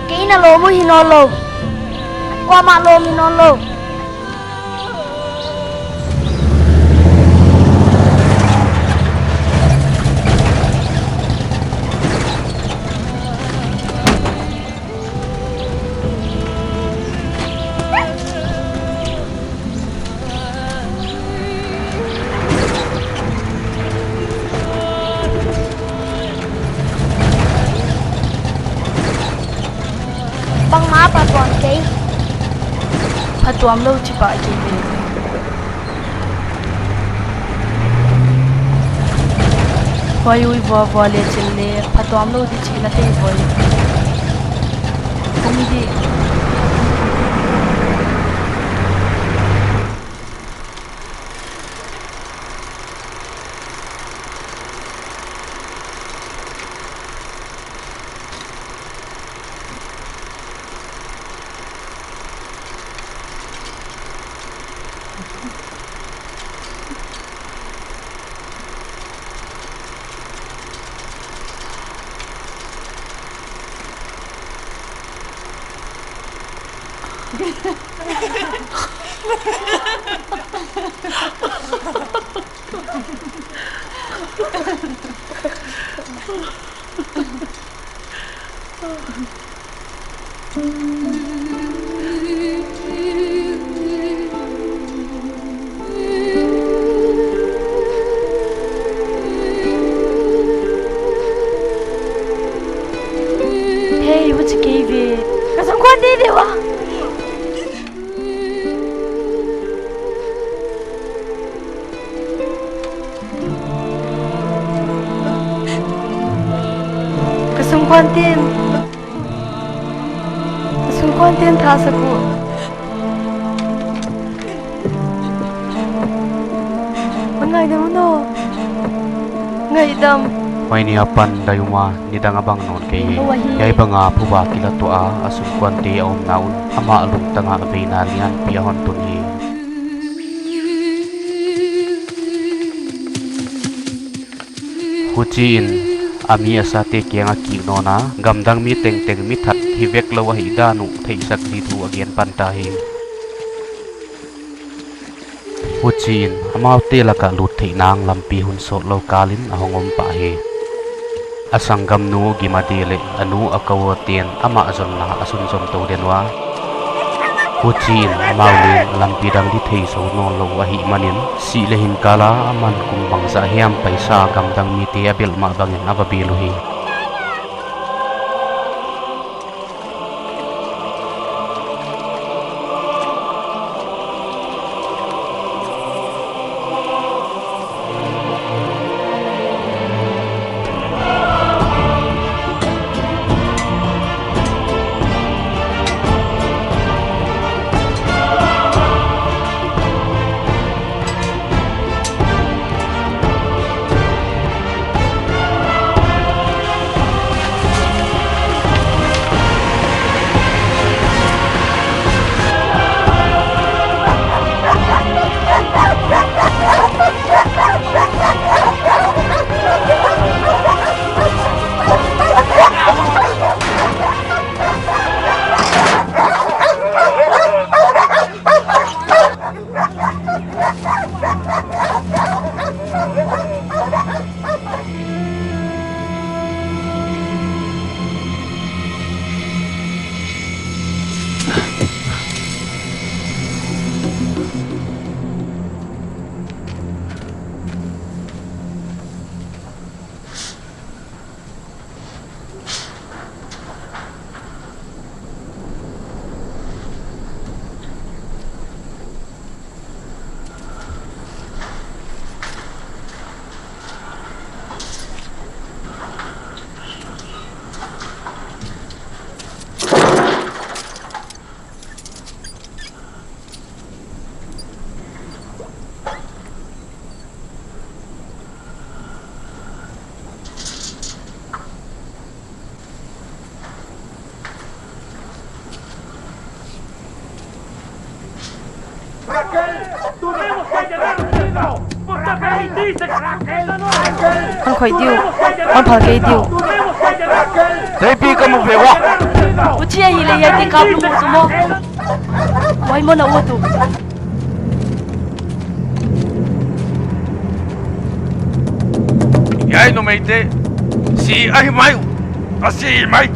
Kei na lawm uh hi nawnlou. Kuamah lawm hi nawnlou. Bangmah phatuam kei. Phatuam lou chih pah kei ve. Huai ui vua vua le chil le phatuam lou di chih na thei voi. Kum di. Hei, huchi kei ve. Ka sungkuante deuh a. Ka sungkuante'n, ka sungkuante'n thasak uh. Ngaidam un aw. Ngaidam. Huai ni apan dai um a, nidang a bang nawn kei hi. Huai hi. Hiai bang a phuba kila tuah a, a sungkuante a omna un amah lungtang ah veina lianpi a hon tun hi. Huchiin, a mi a sate kiang a kik nawn a, gamdang mi tengteng mi that hi vek lou ahihdan uh theihsak di thu a gen pan ta hi. Huchiin, amaute lak ah lut theih nang lampi hun sawt lou kalin a hong om pah hi. A sanggamnu Gimade leh a nu Akawo te'n amah zonna a sunzom tou den ua. Huchiin amau leng lampi dang di thei zou nawnlou ahih manin, sih leh hin kal a aman kum bangzah hiam paisa gamdang mite a belh mah bangin a va bel uhi. Hon khoih diu, hon phal kei diu. Teipi ka mu ve ua. Huchi ahi leh hiai tekah lum uh tu maw. Huai maw na ut uh. Hiai numeite si ahi mai uh. A si mai.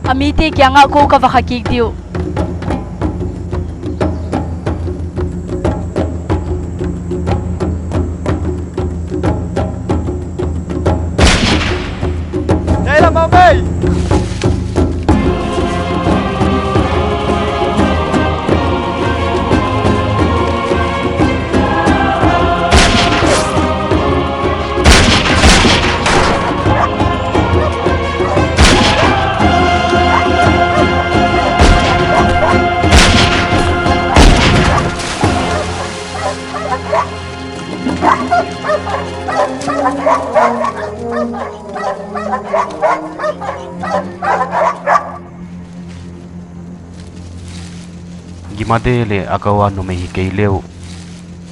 A mite kiangah kou ka va kha kik diu. Dai la mau mai. Gimade leh a gou a numei hi kei leh uh,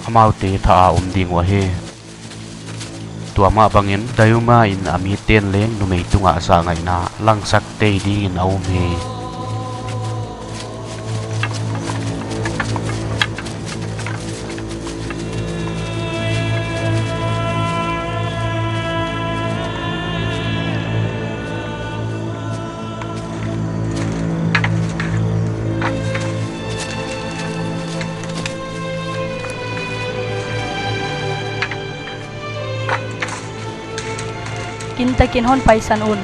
amaute thah a om ding uh ahi. Tua mah bangin Dayuma in a miten leng numei tungah zahngaihna langsak tei dingin a um hi. Kintakin hon paisan un.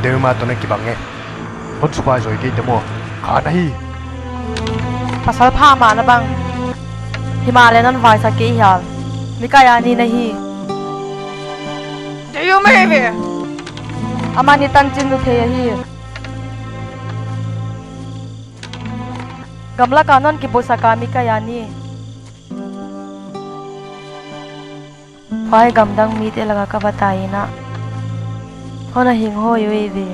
Dayuma toh na kibang e. Hon subai zaw kei te maw. Kha na hi. Pasal pha mah na bang. Himahleh non vaisak kei hial. Mikaih a ni na hi. Dayuma hi ve. Amah ni tanchin nu thei ahi. Gamlak a non kibusak a Mikaih a ni. Huai gamdang mite laka ka va tai in a. Hon a hing hoi uh ve.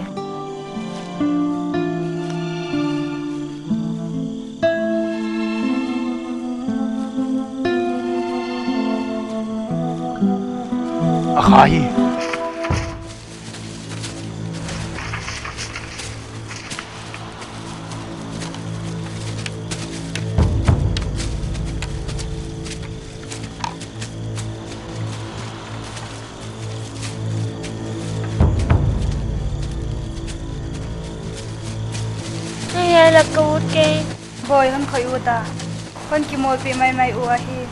Khai. Ai, ai, lak ka ut kei. Bawi, hon khoih ut a. Hon kimawl pih maimai uh ahi.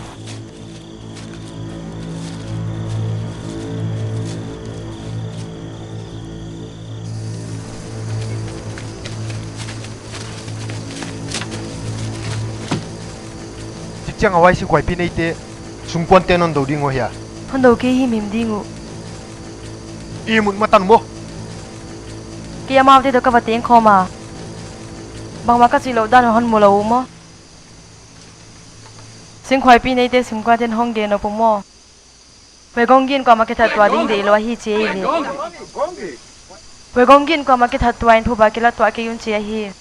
Chik chiang a huai singkhuaipi neite sungkuante non dou ding uh hia? Hon dou kei himhim ding uh. I mut matan maw? Kei amaute toh ka va teng khawm a. Bangmah ka chih louh dan hon mu lou uh maw? Singkhuaipi neite sungkuanten hon gen nop uh maw? Huai Gongin kuamah kithat tuah ding deih lou ahi chi ei ve. Huai Gongin kuamah kithat tuah in phuba kila tuah kei un chi ahi.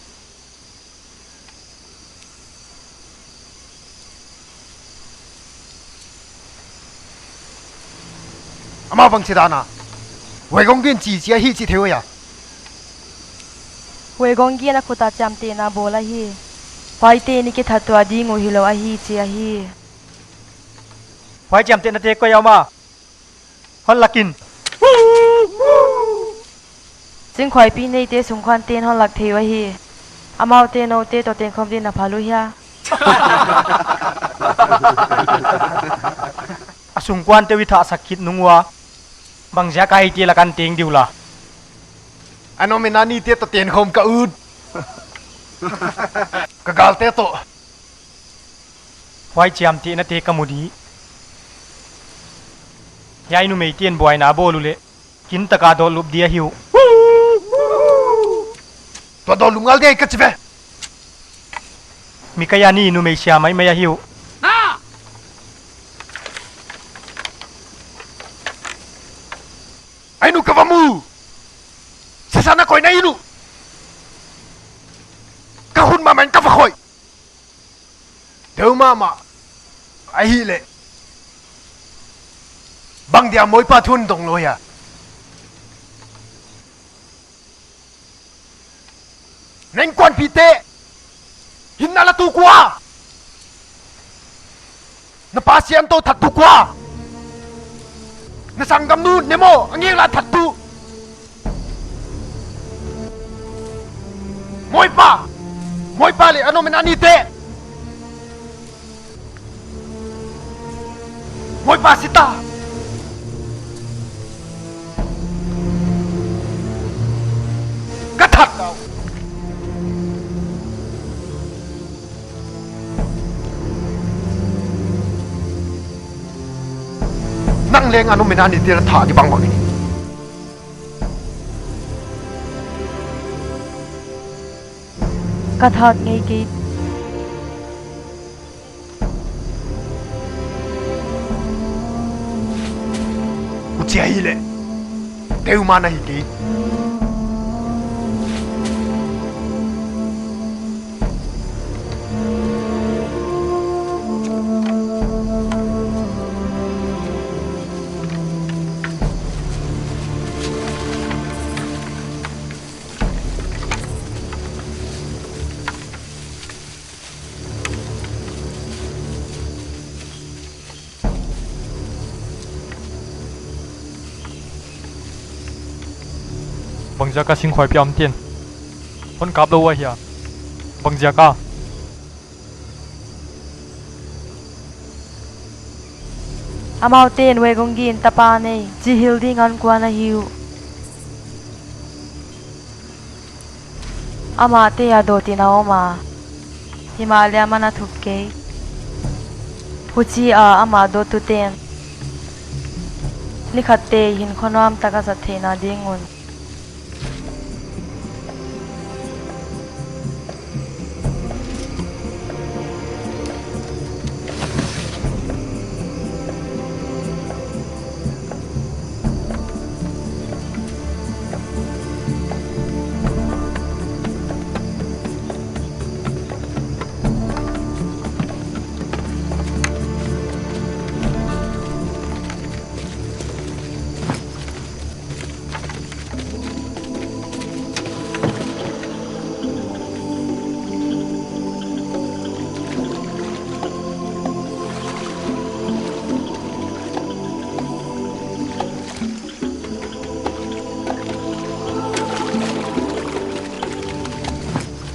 Amah bang chi dan a? Huai Gongin chi chi ahi chi thei uh hia? Huai Gongin a khut a chiamtehna bawl ahi. Huaite ni kithat tuah ding uh hilou ahi chi ahi. Huai chiamtehnate koi a om a? Hon lak in. Singkhuaipi neite sungkuanten hon lak thei uh ahi. Amaute noute toh tengkhawm din na phal uh hia? A sungkuante uh i thahsak khit nung ua, bangziak a eite lak a teng di ula? A nom in a nite toh tengkhawm ka ut. Ka galte toh. Huai chiamtehnate ka mu di. Hiai numeite'n buaina bawl uleh, kintak a dawt lup di ahi uh. Tua dawt lup ngal di ka chi ve. Mi kai a ni numei sia maimai ahi uh. Ai nu, ka va mu. Sasa na koi na inu. Ka hun mahmah in ka va khoih. Deu mahmah ahihleh, bang dia Moipa thu hon dong lou hia? Na innkuanpihte hinna la tu kua? Na pa Sianto that tu kua? Na sanggamnu Nemo a ngek la that tu. Moipa, Moipa leh a nom in a nite. Moipa Sita. Ka that kau. Nang leng a nom in a nite na that di bangbang in. Ka that ngei kei. Huchi ahihleh, deu mah na hi kei. Bangziak a singkhuaipi amten hon kap lou uh ahia? Bangziak a? Amaute'n Wegongin tapa nei chih hilh ding a hon kuan ahi uh. Amah te a dawt in a om a, himahleh aman a thup kei. Huchia amah dawttute'n ni khat te hinkhua nuam tak a zat theihna ding un.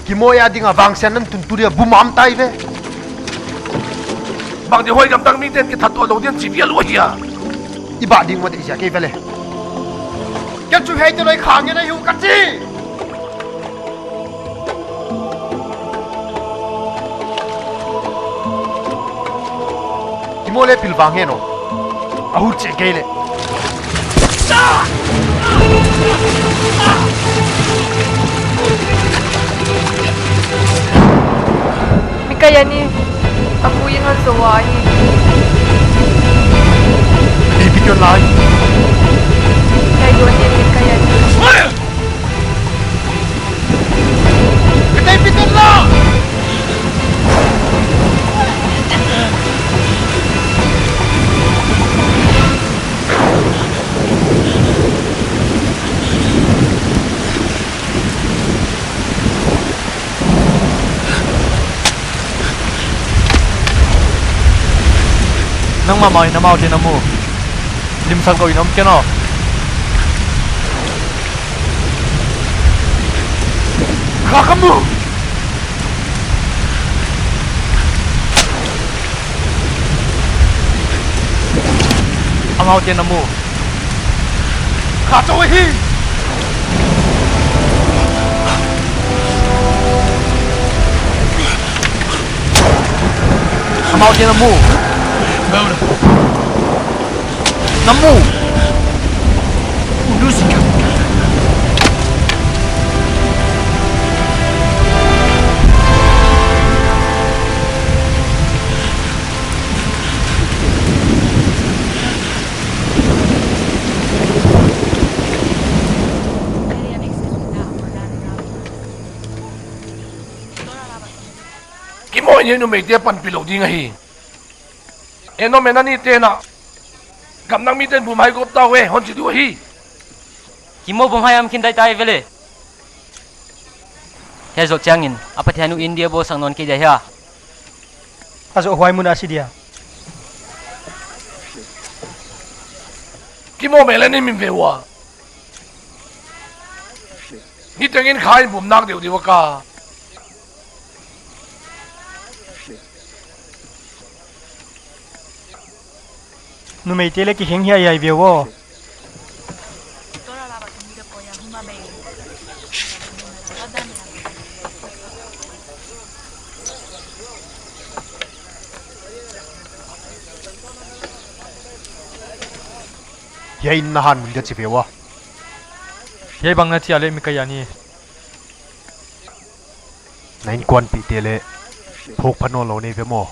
Kimoi a ding a vangsiatna tun tu dia bumam tai ve. Bang di hoi gamdang mite'n kithat tuah lou di'n chi vial uh hia. I bah ding mah deih ziak ei ve le. Ken chu hiai te loi khang ngen ahi uh ka chi. Kimoi leh pilvang hen aw. A hut chih kei leh. Mikayan in a pu in hon zou ahi. Pi pi kion lai. Kai duan in Mikayan in. Ka tei pi tun la. Nangmah mah in amaute na mu. Limsak lou in om ken aw. Kha ka mu. Amaute na mu. Kha chauh hi. Amaute na mu. Na mu. Kimoi in numeite panpih lou ding ahi. Eno mena ni tena. Gamdang mite'n bumhai gawp ta uh e, hon chi diu ahi. Kimoi bumhai am khin dai tai ve le. Hiai zoh chiangin, a Pathian uh India bawlsak nawn kei dia hia. A zoh huai mun a si dia. Kimoi mel a ni min ve ua. Nitengin kha in bum nak deuhdeuh ka. Numeite leh kiheng hiaihiai ve aw. Hiai in na han mun dia chi ve ua. Hiai bang na chi a leh Mikayan in. Na innkuanpihte leh phawk pha nawnlou nei ve maw.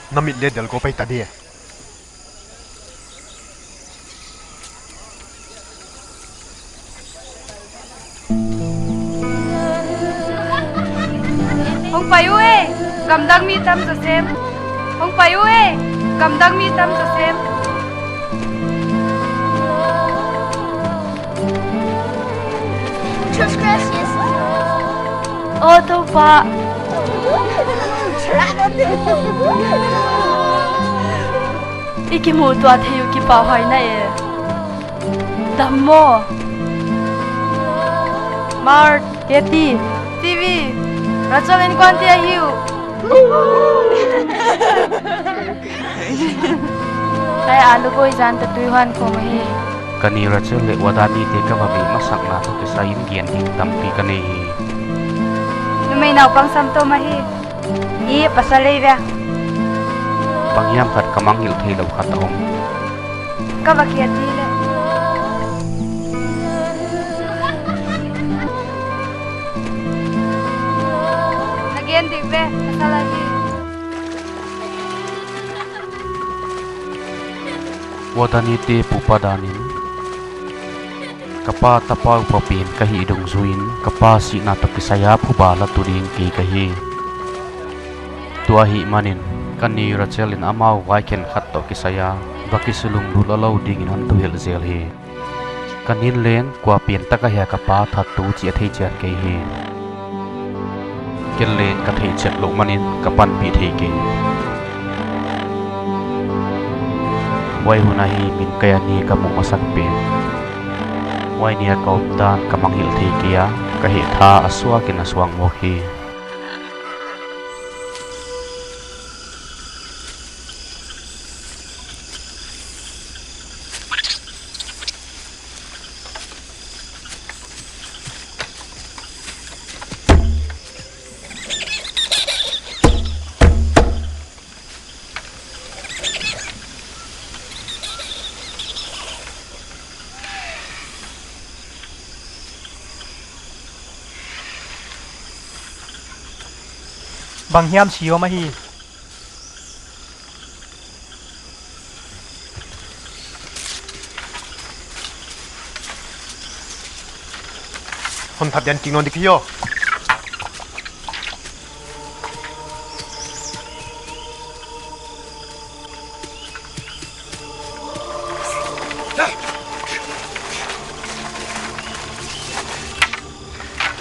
Na mit leh del gawp ei ta di. Hong pai uh e, gamdang mi tam zaw sem. Hong pai uh e, gamdang mi tam zaw sem. Muchas gracias. Aw Toupa. I kimuh tuah theih uh kipahhuai na e. Dam maw. Mart, Katie, T V, Rachel innkuante ahi uh. Hiai a luboi zan toh tui huan khawm ahi. Ka ni Rachel leh Wadani te ka va veh masakna toh kisai in gen ding tampi ka nei hi. Numei naupang sam tawm ahi. I pasal ei ve. Bang hiam khat ka mangngilh theilou khat a om. Ka va kia ti leh. Na gen dik ve, pasal ahi. Wadani te pupa danin, ka pa tapa upa pen ka hih dungzuiin, ka pa sihna toh kisai a phuba la tu ding kei ka hi. Tua ahihmanin, ka ni Rachel in amau vai khenkhat toh kisai a, va kisulunglut lou dingin hon thuhilh zel hi. Ka nin leng kua pen tak ahia ka pa thattu chih a thei chian kei hi. Ken leng ka theihchet louh manin ka panpih thei kei. Huai hun ahi min ka ya ni ka muh masak pen. Huai ni a ka omdan ka mangngilh thei kei a, ka hehtha a suak in a suang mawk hi. Bang hiam si om ahi. Hon that dian kik nawn di kei aw.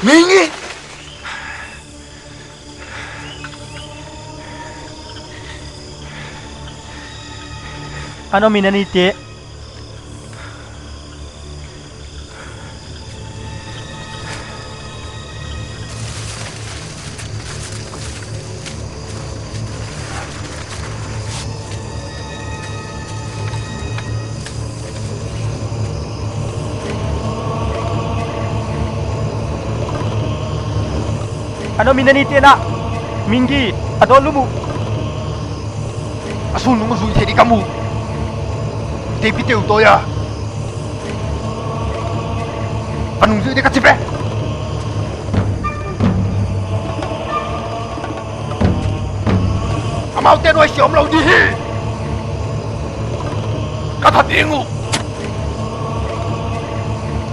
Mingi! Ano minani te. Ano minani te na. Mingi, a dawn lum uh. A sulnung a zui thei di ka mu. Tei pi teu toya. A nung zui di ka chi ve. Amaute nuai siam lou di hi. Ka that ding uh.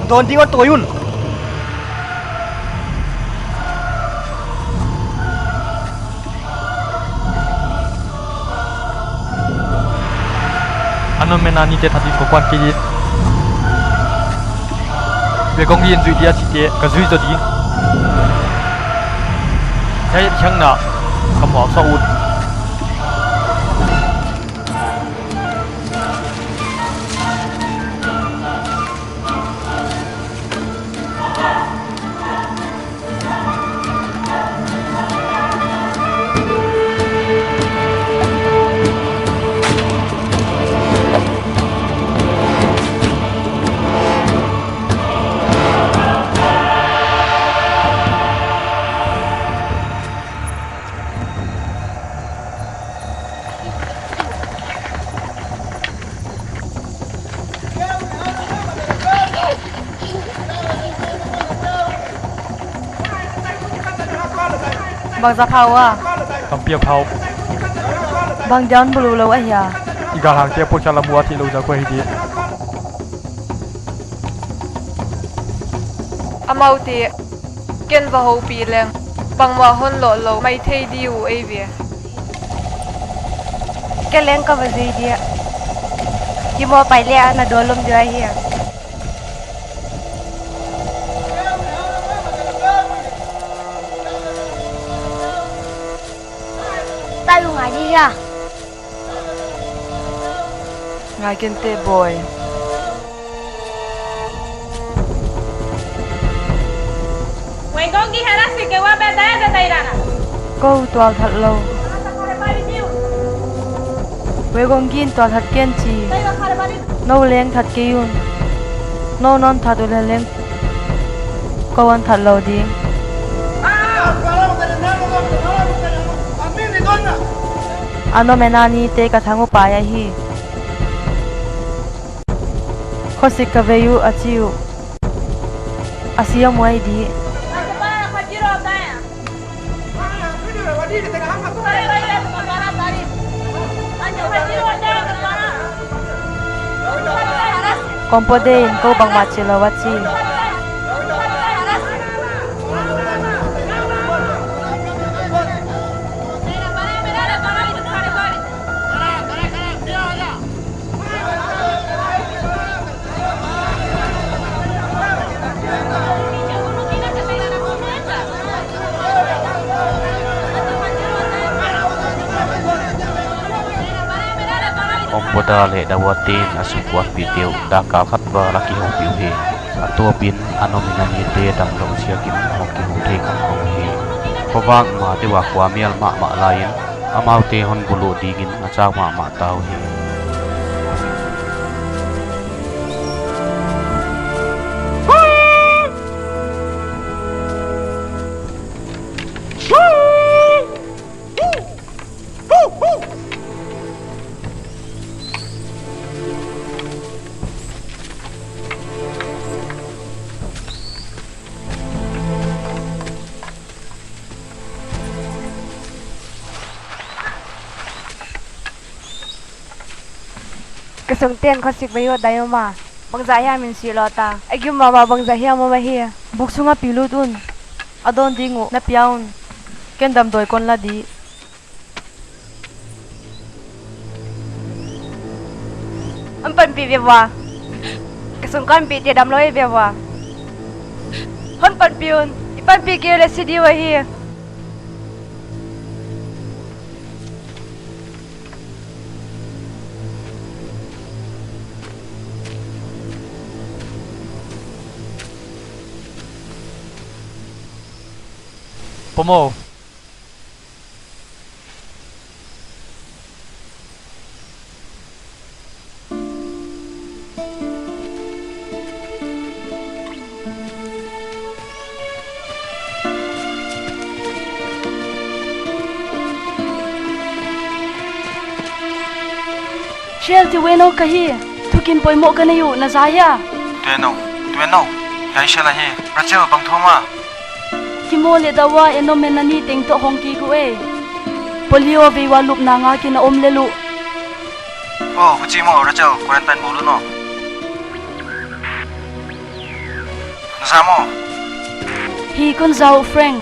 Dawn ding a tawi un. Ano minani te that ding ka kuan kei. Wegong in zui dia chite ka zui zo ding. Hiai chiang na ka muak sa ut. Bangzah phau a? Tampi a phau. Bang dia hon bulu lou ahia? I galhangte a pawt kha lam ua thei lou zah kua hi di. Amaute ken va houpih leng, bangmah hon loh lou maithei di uh ei ve. Ken leng ka va zui dia. Hi maw, pai le ana dawn lum dia hi. Talu ngai di hia. Ngai kei nteh boy. Kou tual that lou. Wegong gin tual that ken chi. Nou leng that kei un. Nou non that uleh leng kou hon that lou ding. Ano minani te ka thang upai ahi. Khosik ka vei uh a chi uh. A siam uai di. Kong pawt deuh in kou bangmah chi lou a chi. Omboda leh Dawatin a sungkuanpihte uh dakkal khat va la kihoupih uhi. Tawpin a nominee te damlou ziakin hong kihou thei kha khong hi. Khovak mah te ua khuamial mahmah laiin, amaute hon bulu dingin a chau mahmah ta uhi. Ka sungten khosik bai uh dai mama. Bangzah hiam in si lou ta. A gim mama bangzah hiam mama hi. Buk sunga pi lut un. A dawn ding uh na pia un. Ken damdawi kon la di. Hon panpih ve ua. Ka sungkuanpihte damlou ve ua. Hon panpih un. I panpih kei leh si di uh ahi. Pomo. Shell, Tueno ka hi. Thukin poimoh ka nei uh, na za hia? Tueno, Tueno. Hiai Shell ahi. Rachel, bang thu mah? Kimo leh Dawa, Enomen a ni teng toh hong kik uh e. Polio vei ua lupna ngak in a om lel uh. Oh, huchi maw, Rachel, quarantine bawl un aw. Na za maw? Hi, kon za uh, Frank.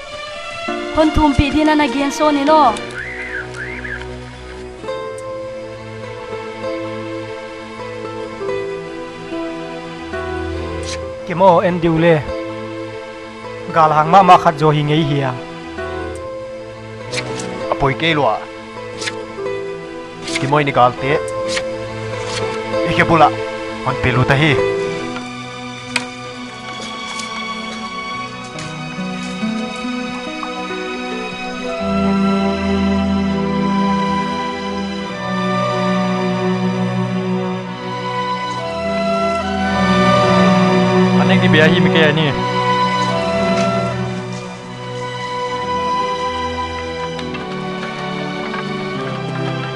Hon thumpih dingin na gen sawn in aw. Kimo, en diu le. Galhang mahmah khat zaw hi ngei hia. A poi kei lua. Kimo, i ni galte i khe bul ah hon pe lut ahi. Anek di bia hi mi ke ani.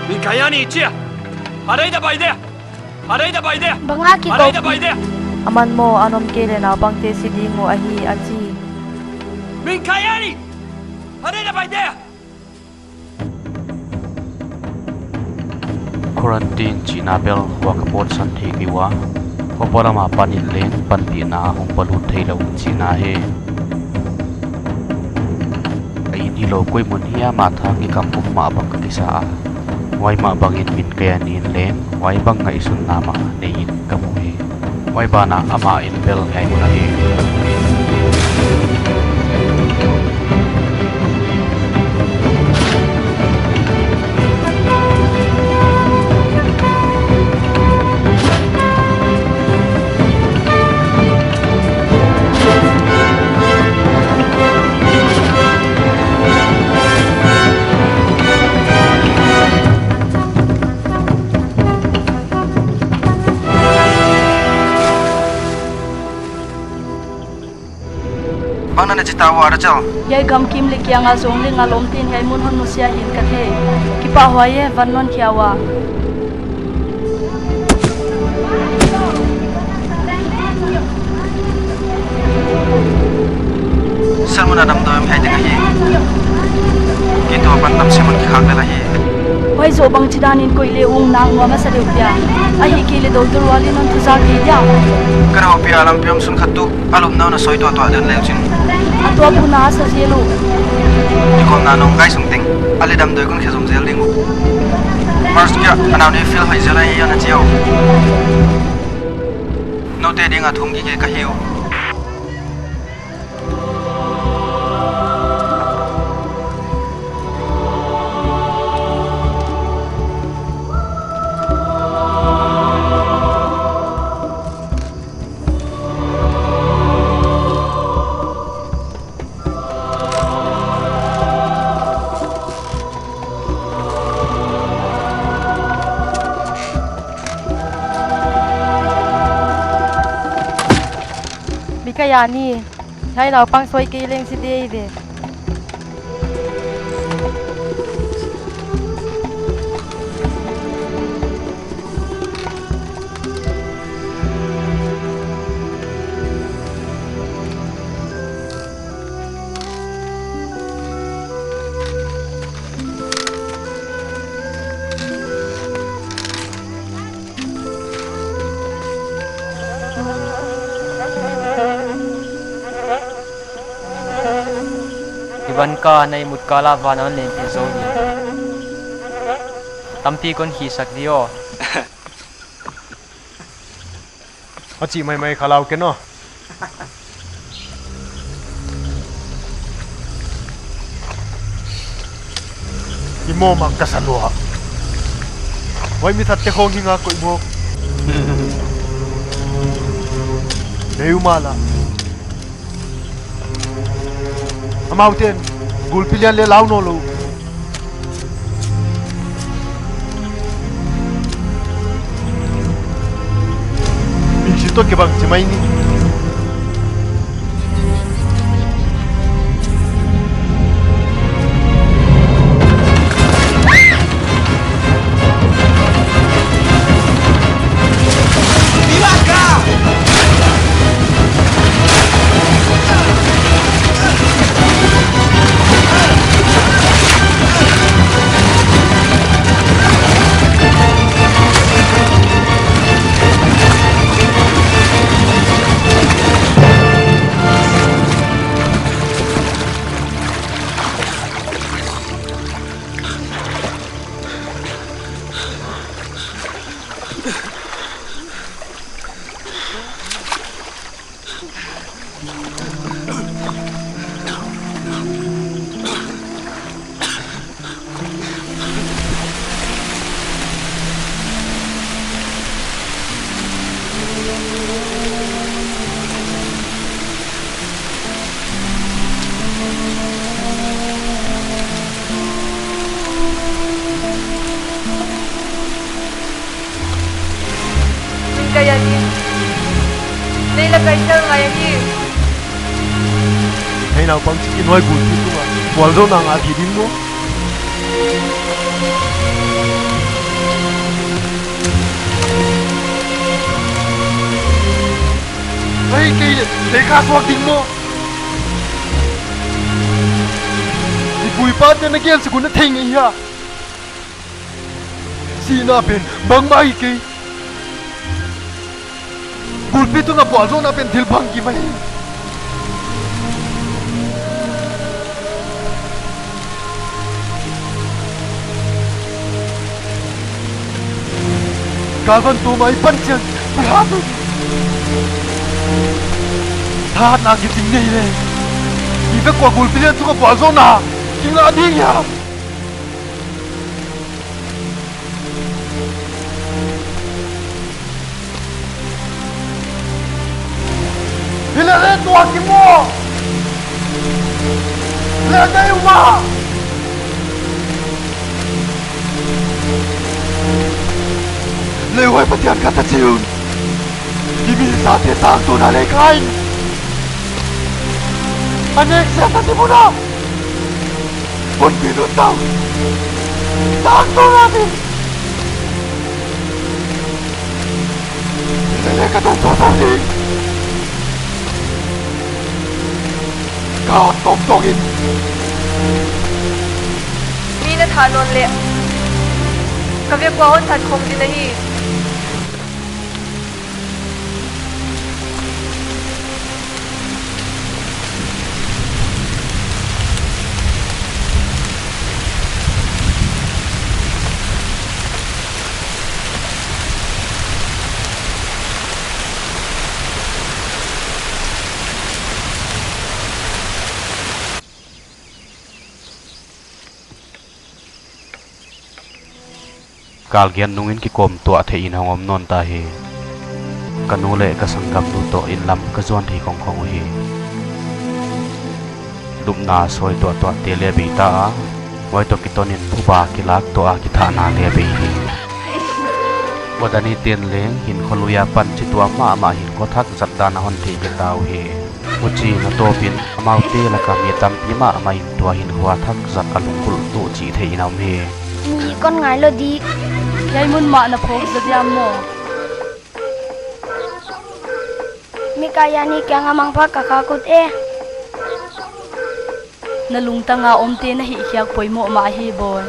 Min kai ani chia. Adai da bai de. Adai da bai de. Bang a ki adai da bai de. Aman maw, a nom kei leh naupangte si ding uh ahi a chi. Min kai ani. Adai da bai de. Quarantine chihna bel huai ka pawtsan thei kei ua. Khuapualam apan in leng panpihna hong palut theilou chihna hi. A inn hilou koi mun hiam ah thang kikam um mah bang ka kisa a. Huai mah bangin min kai ani in leng huai bang ngaihsutna mah nei in ka mu hi. Huai banah amah in bel hiai mun ahi. Bang na na chi ta ua, Rachel? Hiai gamkim leh kiang a zong leh ngal omte'n hiai mun hon nusia hi'n ka thei. Kipahhuai e, van non khia ua. Sermon a damdawi om hiai teng ahi. Kei toh apan tam sermon kikhak lel ahi. Huai zoh bangchidan in koih leh ung nak nuam a sa deuh pia. Ahihkeileh doctor Wall in hon thuzak thei dia. Ka na houpih a lampi om sun khat tuh a lupna uh na soi tuahtuah den leu chin. A tuahpihna a sa zel uh. Kikholhna nong kai sung teng a leh damdawi kon khe zom zel ding uh. Mars kia a nau ni feel hoih zel ahi a na chi uh. Noute ding a thum gige ka hi uh. Ya ni, hiai naupang soi kei leng si dei ve. Ivan ka nei mut kala van a hon len pih zou ni. Tampi kon khihsak di aw. A chih maimai kha lau ken aw. I mawh mak ka sa lua. Huai mi thatte khong hi nga koih mawk. Nei u mala. Amau ten, gulpi lian leh lau nawnlou. Min si toh kibang chi mai ni. Min kai ahi. Nei la kai sel ngai ahi. Hiai naupang chik in huai gulpi tunga vualzawlna ngah thei ding maw? Hiai kei leh, kei ka suak ding maw? I pu i pate'n a gen sek un na thei ngei hia? Sihna pen bangmah hi kei. Gulpi tunga vualzawlna pen thil bangkim ahi. Galvan tuma i pan chiang kihat un. Thahatna kiching nei leh, i vek ua gulpi lian tunga vualzawlna kingah ding hiam? Hilele tua ki maw. Lele uma. Leh huai Pathian kha ta chi un. I mi sate tangtawna leh kha in. A nek siatna te muna. Kon pi lut tau. Tangtawna te. Lele ka tong tong tong ding. Ka tong tong in. Mi na that nawn leh, ka vek ua hon that khong ding ahi. Kal giat nungin kikom tuah theih in hong om nawn ta hi. Ka nu leh ka sanggamnu toh inn lam ka zuan thei khongkhong uhi. Lupna sawi tuahtuah te leh bei ta a, huai toh kiton in phuba kilak tuah a kithahna leh bei hi. Ua Dani ten leng hinkhua lui a pan chi tuah mahmah hinkhua thak zat dan a hon thei kei ta uhi. Huchiin a tawpin amaute laka mi tampi mahmah in tua hinkhua thak zat a lunggulh tuh chih theih in a om hi. Mi kon ngai lou di. Hiai mun mah na phawk zaw diam maw? Mikaia ni kianga mangpha ka khak ut e. Na lungtanga omte na hihkhiak poimoh mah hi bawi.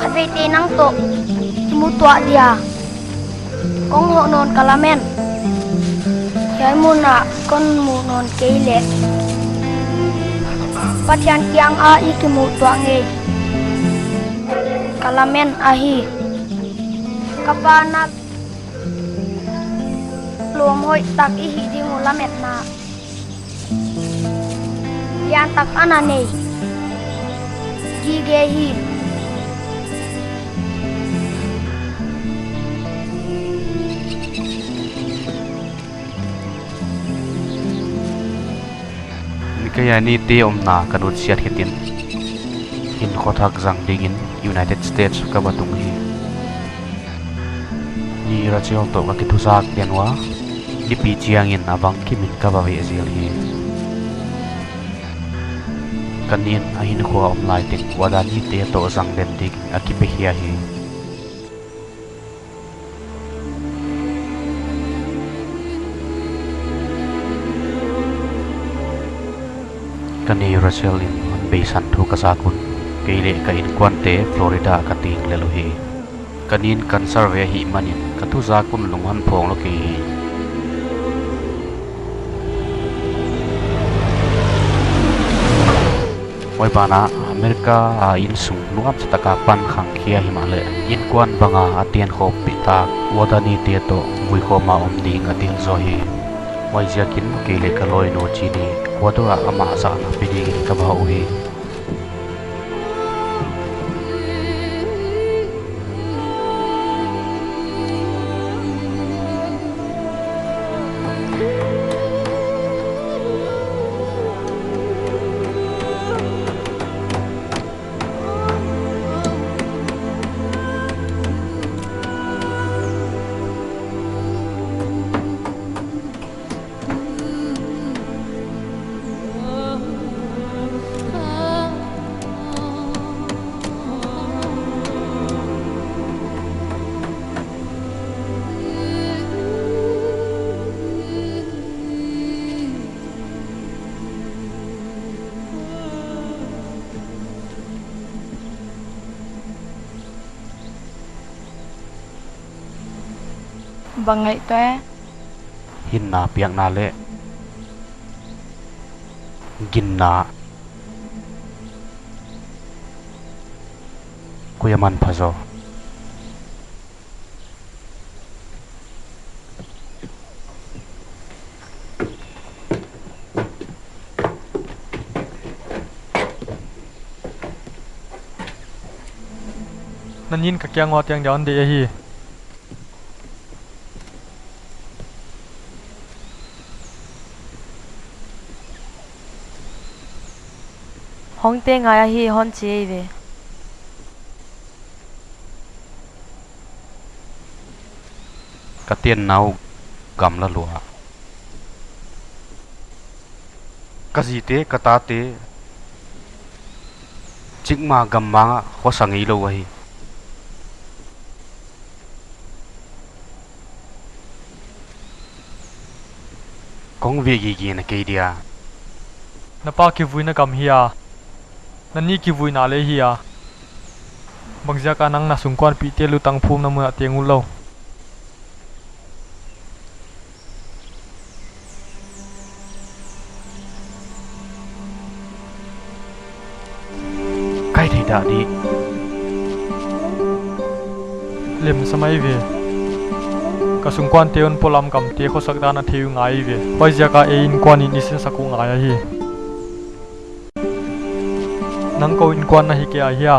Khatveite nang toh kimu tuah dia kong hoh nawn ka lamen. Hiai mun ah kon muh nawn kei leh Pathian kianga i kimuh tuah ngei ka lamen ahi. Ka pa na lawm hoihtak i hih ding uh lametna liantak ana nei gige hi. Mikaia nite omna ka nutsiat hitin, hinkhua thak zang dingin United States ka va tung hi. Ni Rachel toh ka kithuzak den ua, nipi chiangin a bangkimin ka va veh zel hi. Ka nin a hinkhua om lai teng Wadani te toh zang den dingin a kipekhia hi. Ka ni Rachel in hon beisan thu ka zak un, kei leh ka inkuante Florida ka ting lel uhi. Ka nin cancer ve ahihmanin ka thuzak un lung hon phawng lou kei hi. Huai banah America a insung nuamsa taka pan khangkhia himahleh, inkuan banga a tenkhawm pihtak Wadani te toh vuikhawma om ding a dil zaw hi. Huaiziakin kei leh ka lawinu Jeannie Ecuador ah amah zahna pe dingin ka va hoh uhi. Bang ngaihtuah e? Hinna piakna leh ginna koi a manpha zaw? Na nin ka kiang ua teng dia hon deih ahi. Hongte ngai ahi, hon chi ve. Ka tenna uh gamla lua. Ka zite, ka tate, chikmah gammang ah khosa ngeilou ahi. Kong ve gige na kei dia. Na pa kivuina gam hi a, na ni kivuina leh hi a. Bangziaka nang na sungkuanpihte lutang phumna mun ah teng utlou? Kai thei dah di. Lemsa mai ve. Ka sungkuante un polam gamte khosak dan a thei uh ngai ve. Huaiziaka ei inkuan in i sinsak uh ngai ahi. Nang kou innkuan na hi kei a hia?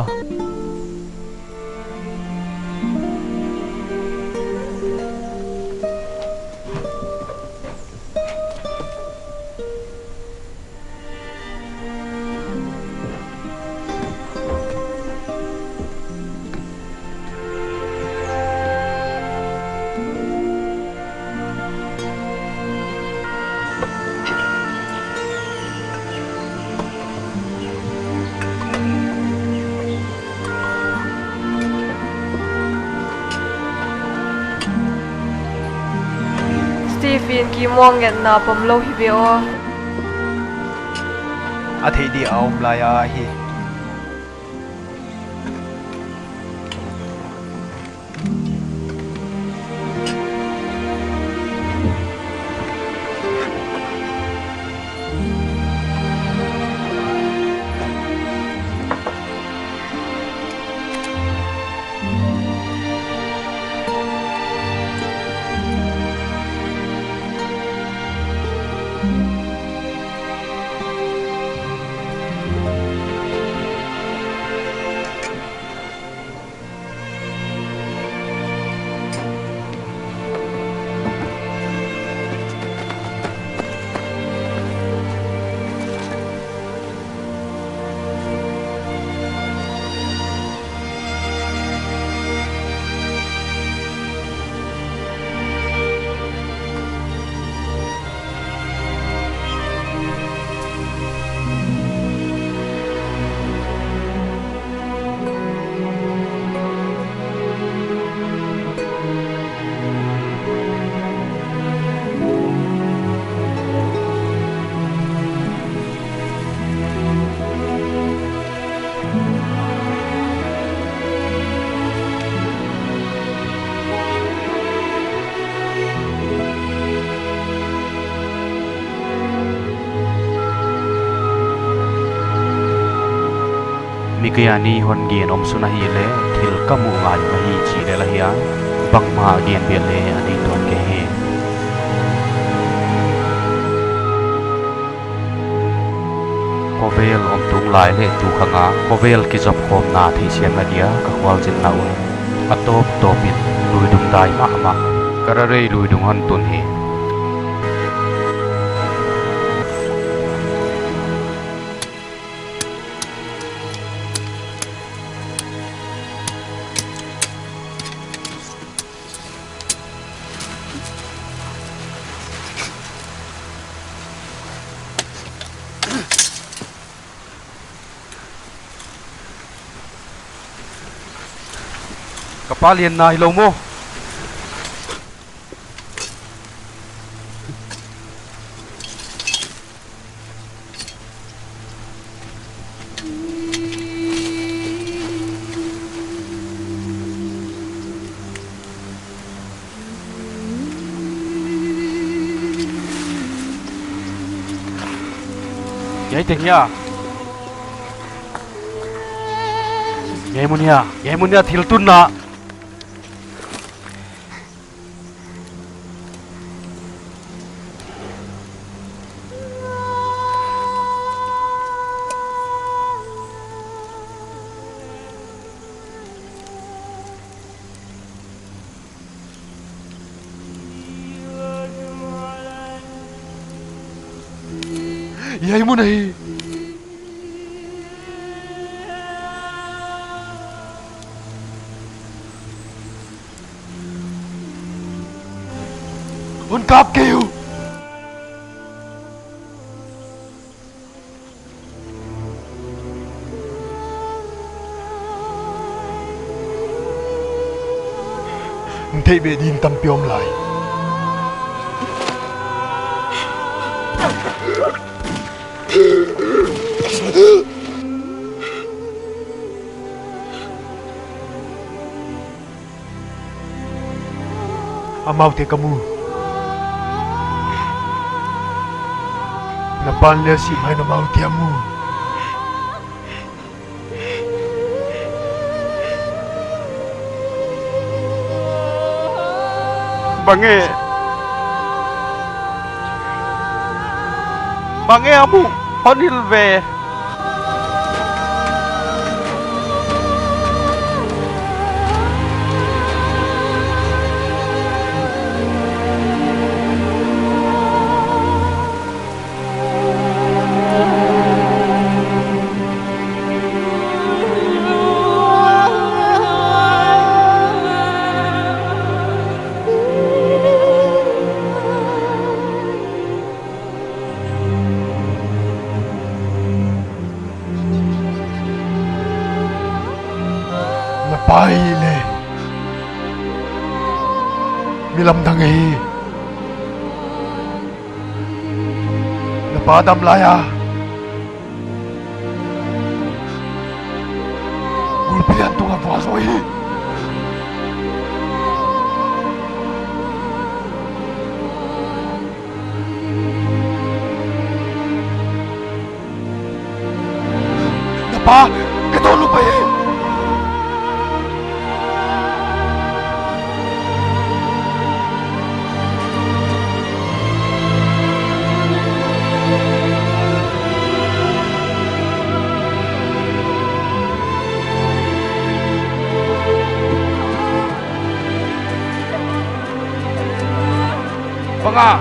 Stephen, ki muang ngen na pom lou hi ve aw. A theih di a om lai a hi. Mi kia ni hon gen om sun ahihleh, thil ka muh ngai uh ahi chih lel ahi a, bangmah gen bel leng a nei tuan kei hi. Khovel om tung lai leh tu khang a khovel kizopkhawmna theihsiamna dia ka khualzinna uh a tawptawp in luidung dai mahmah. Ka rarei luidung hon tun hi. Ka pa lianna hilou maw? Hiai teng hia? Hiai mun hia? Hiai mun hia thil tunna? Hiai mun ahi. Hon kap kei uh. Hon theih beh ding tampi om lai. Amaute ka mu. Na pa'n leng a sih mai, na amaute a mu. Bang e. Bang e a mu. Hon hilh ve. Pa hi leh mi lamdang hi. Na pa dam lai a gulpi lian tungah va zaw hi. Na pa, ka tawluppa hi. Bang a,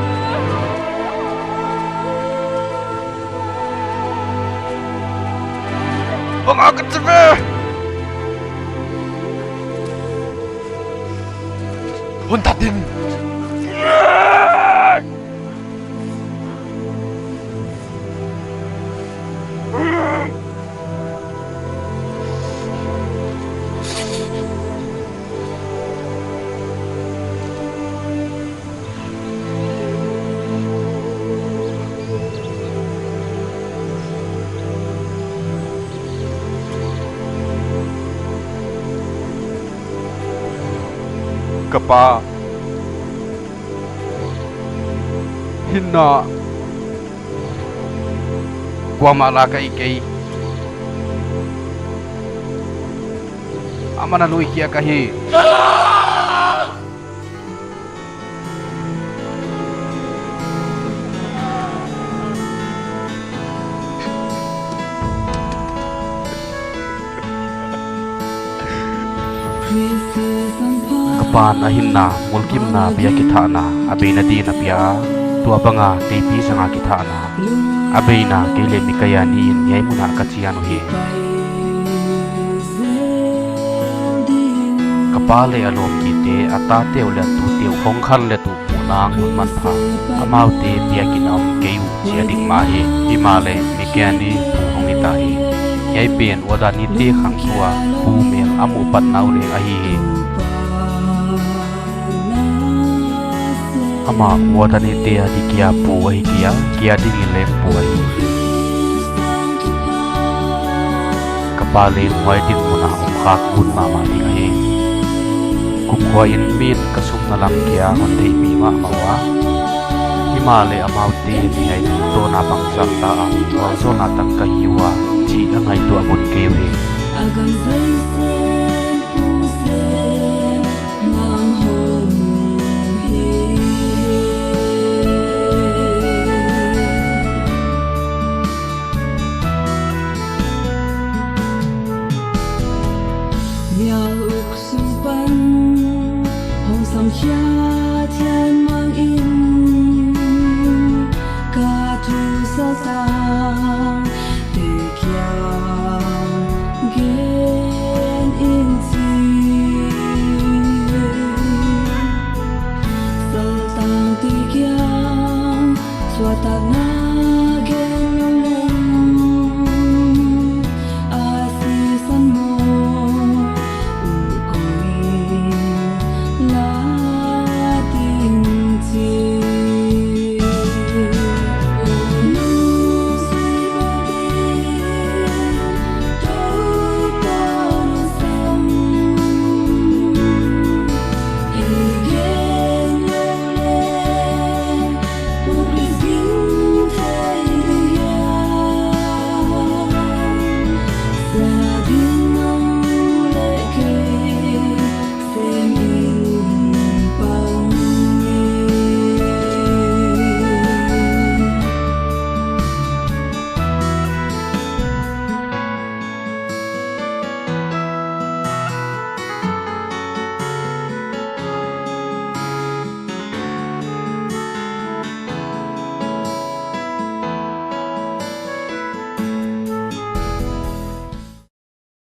bang a ka chi ve. Hun ta din. Ka pa hinna kuamah lak ahi kei. Amah na lui kia ka hi. Ka pa'n a hinna, mulkimna, bia kithahna a beina din a pia a, tua banga kei pi sanga kithahna a beina kei leh Mikael ni in hiai mun ah ka chian uhi. Ka pa leh a lawmkite, a tate uh leh a tute uh hong khan leh tuh muhna hun manpha, amaute biakinn a om kei uh chi a dik mah hi. Himahleh Mikael ni pu hong hita hi. Hiai pen Uadanite khangthu a pu mel a muh patna uh leng ahi hi. Amah Uadanite a di kia pu ahi kei a, kia ding in leng pu ahi. Ka pa leng huai dinmun a om khak hun mahmah ding ahi. Kumkhua in mi'n ka sumna lam kia hon theihpih mahmah ua. Himahleh amaute in hiai tungtawn a bangzah ta a vualzawlna tang ka hi ua chih a ngaihtuah mun kei uhi. Mial uk sung pan hong samkhia thian mang in, ka thu saltang te kiang gen in chi. Saltang te kiang suahtakna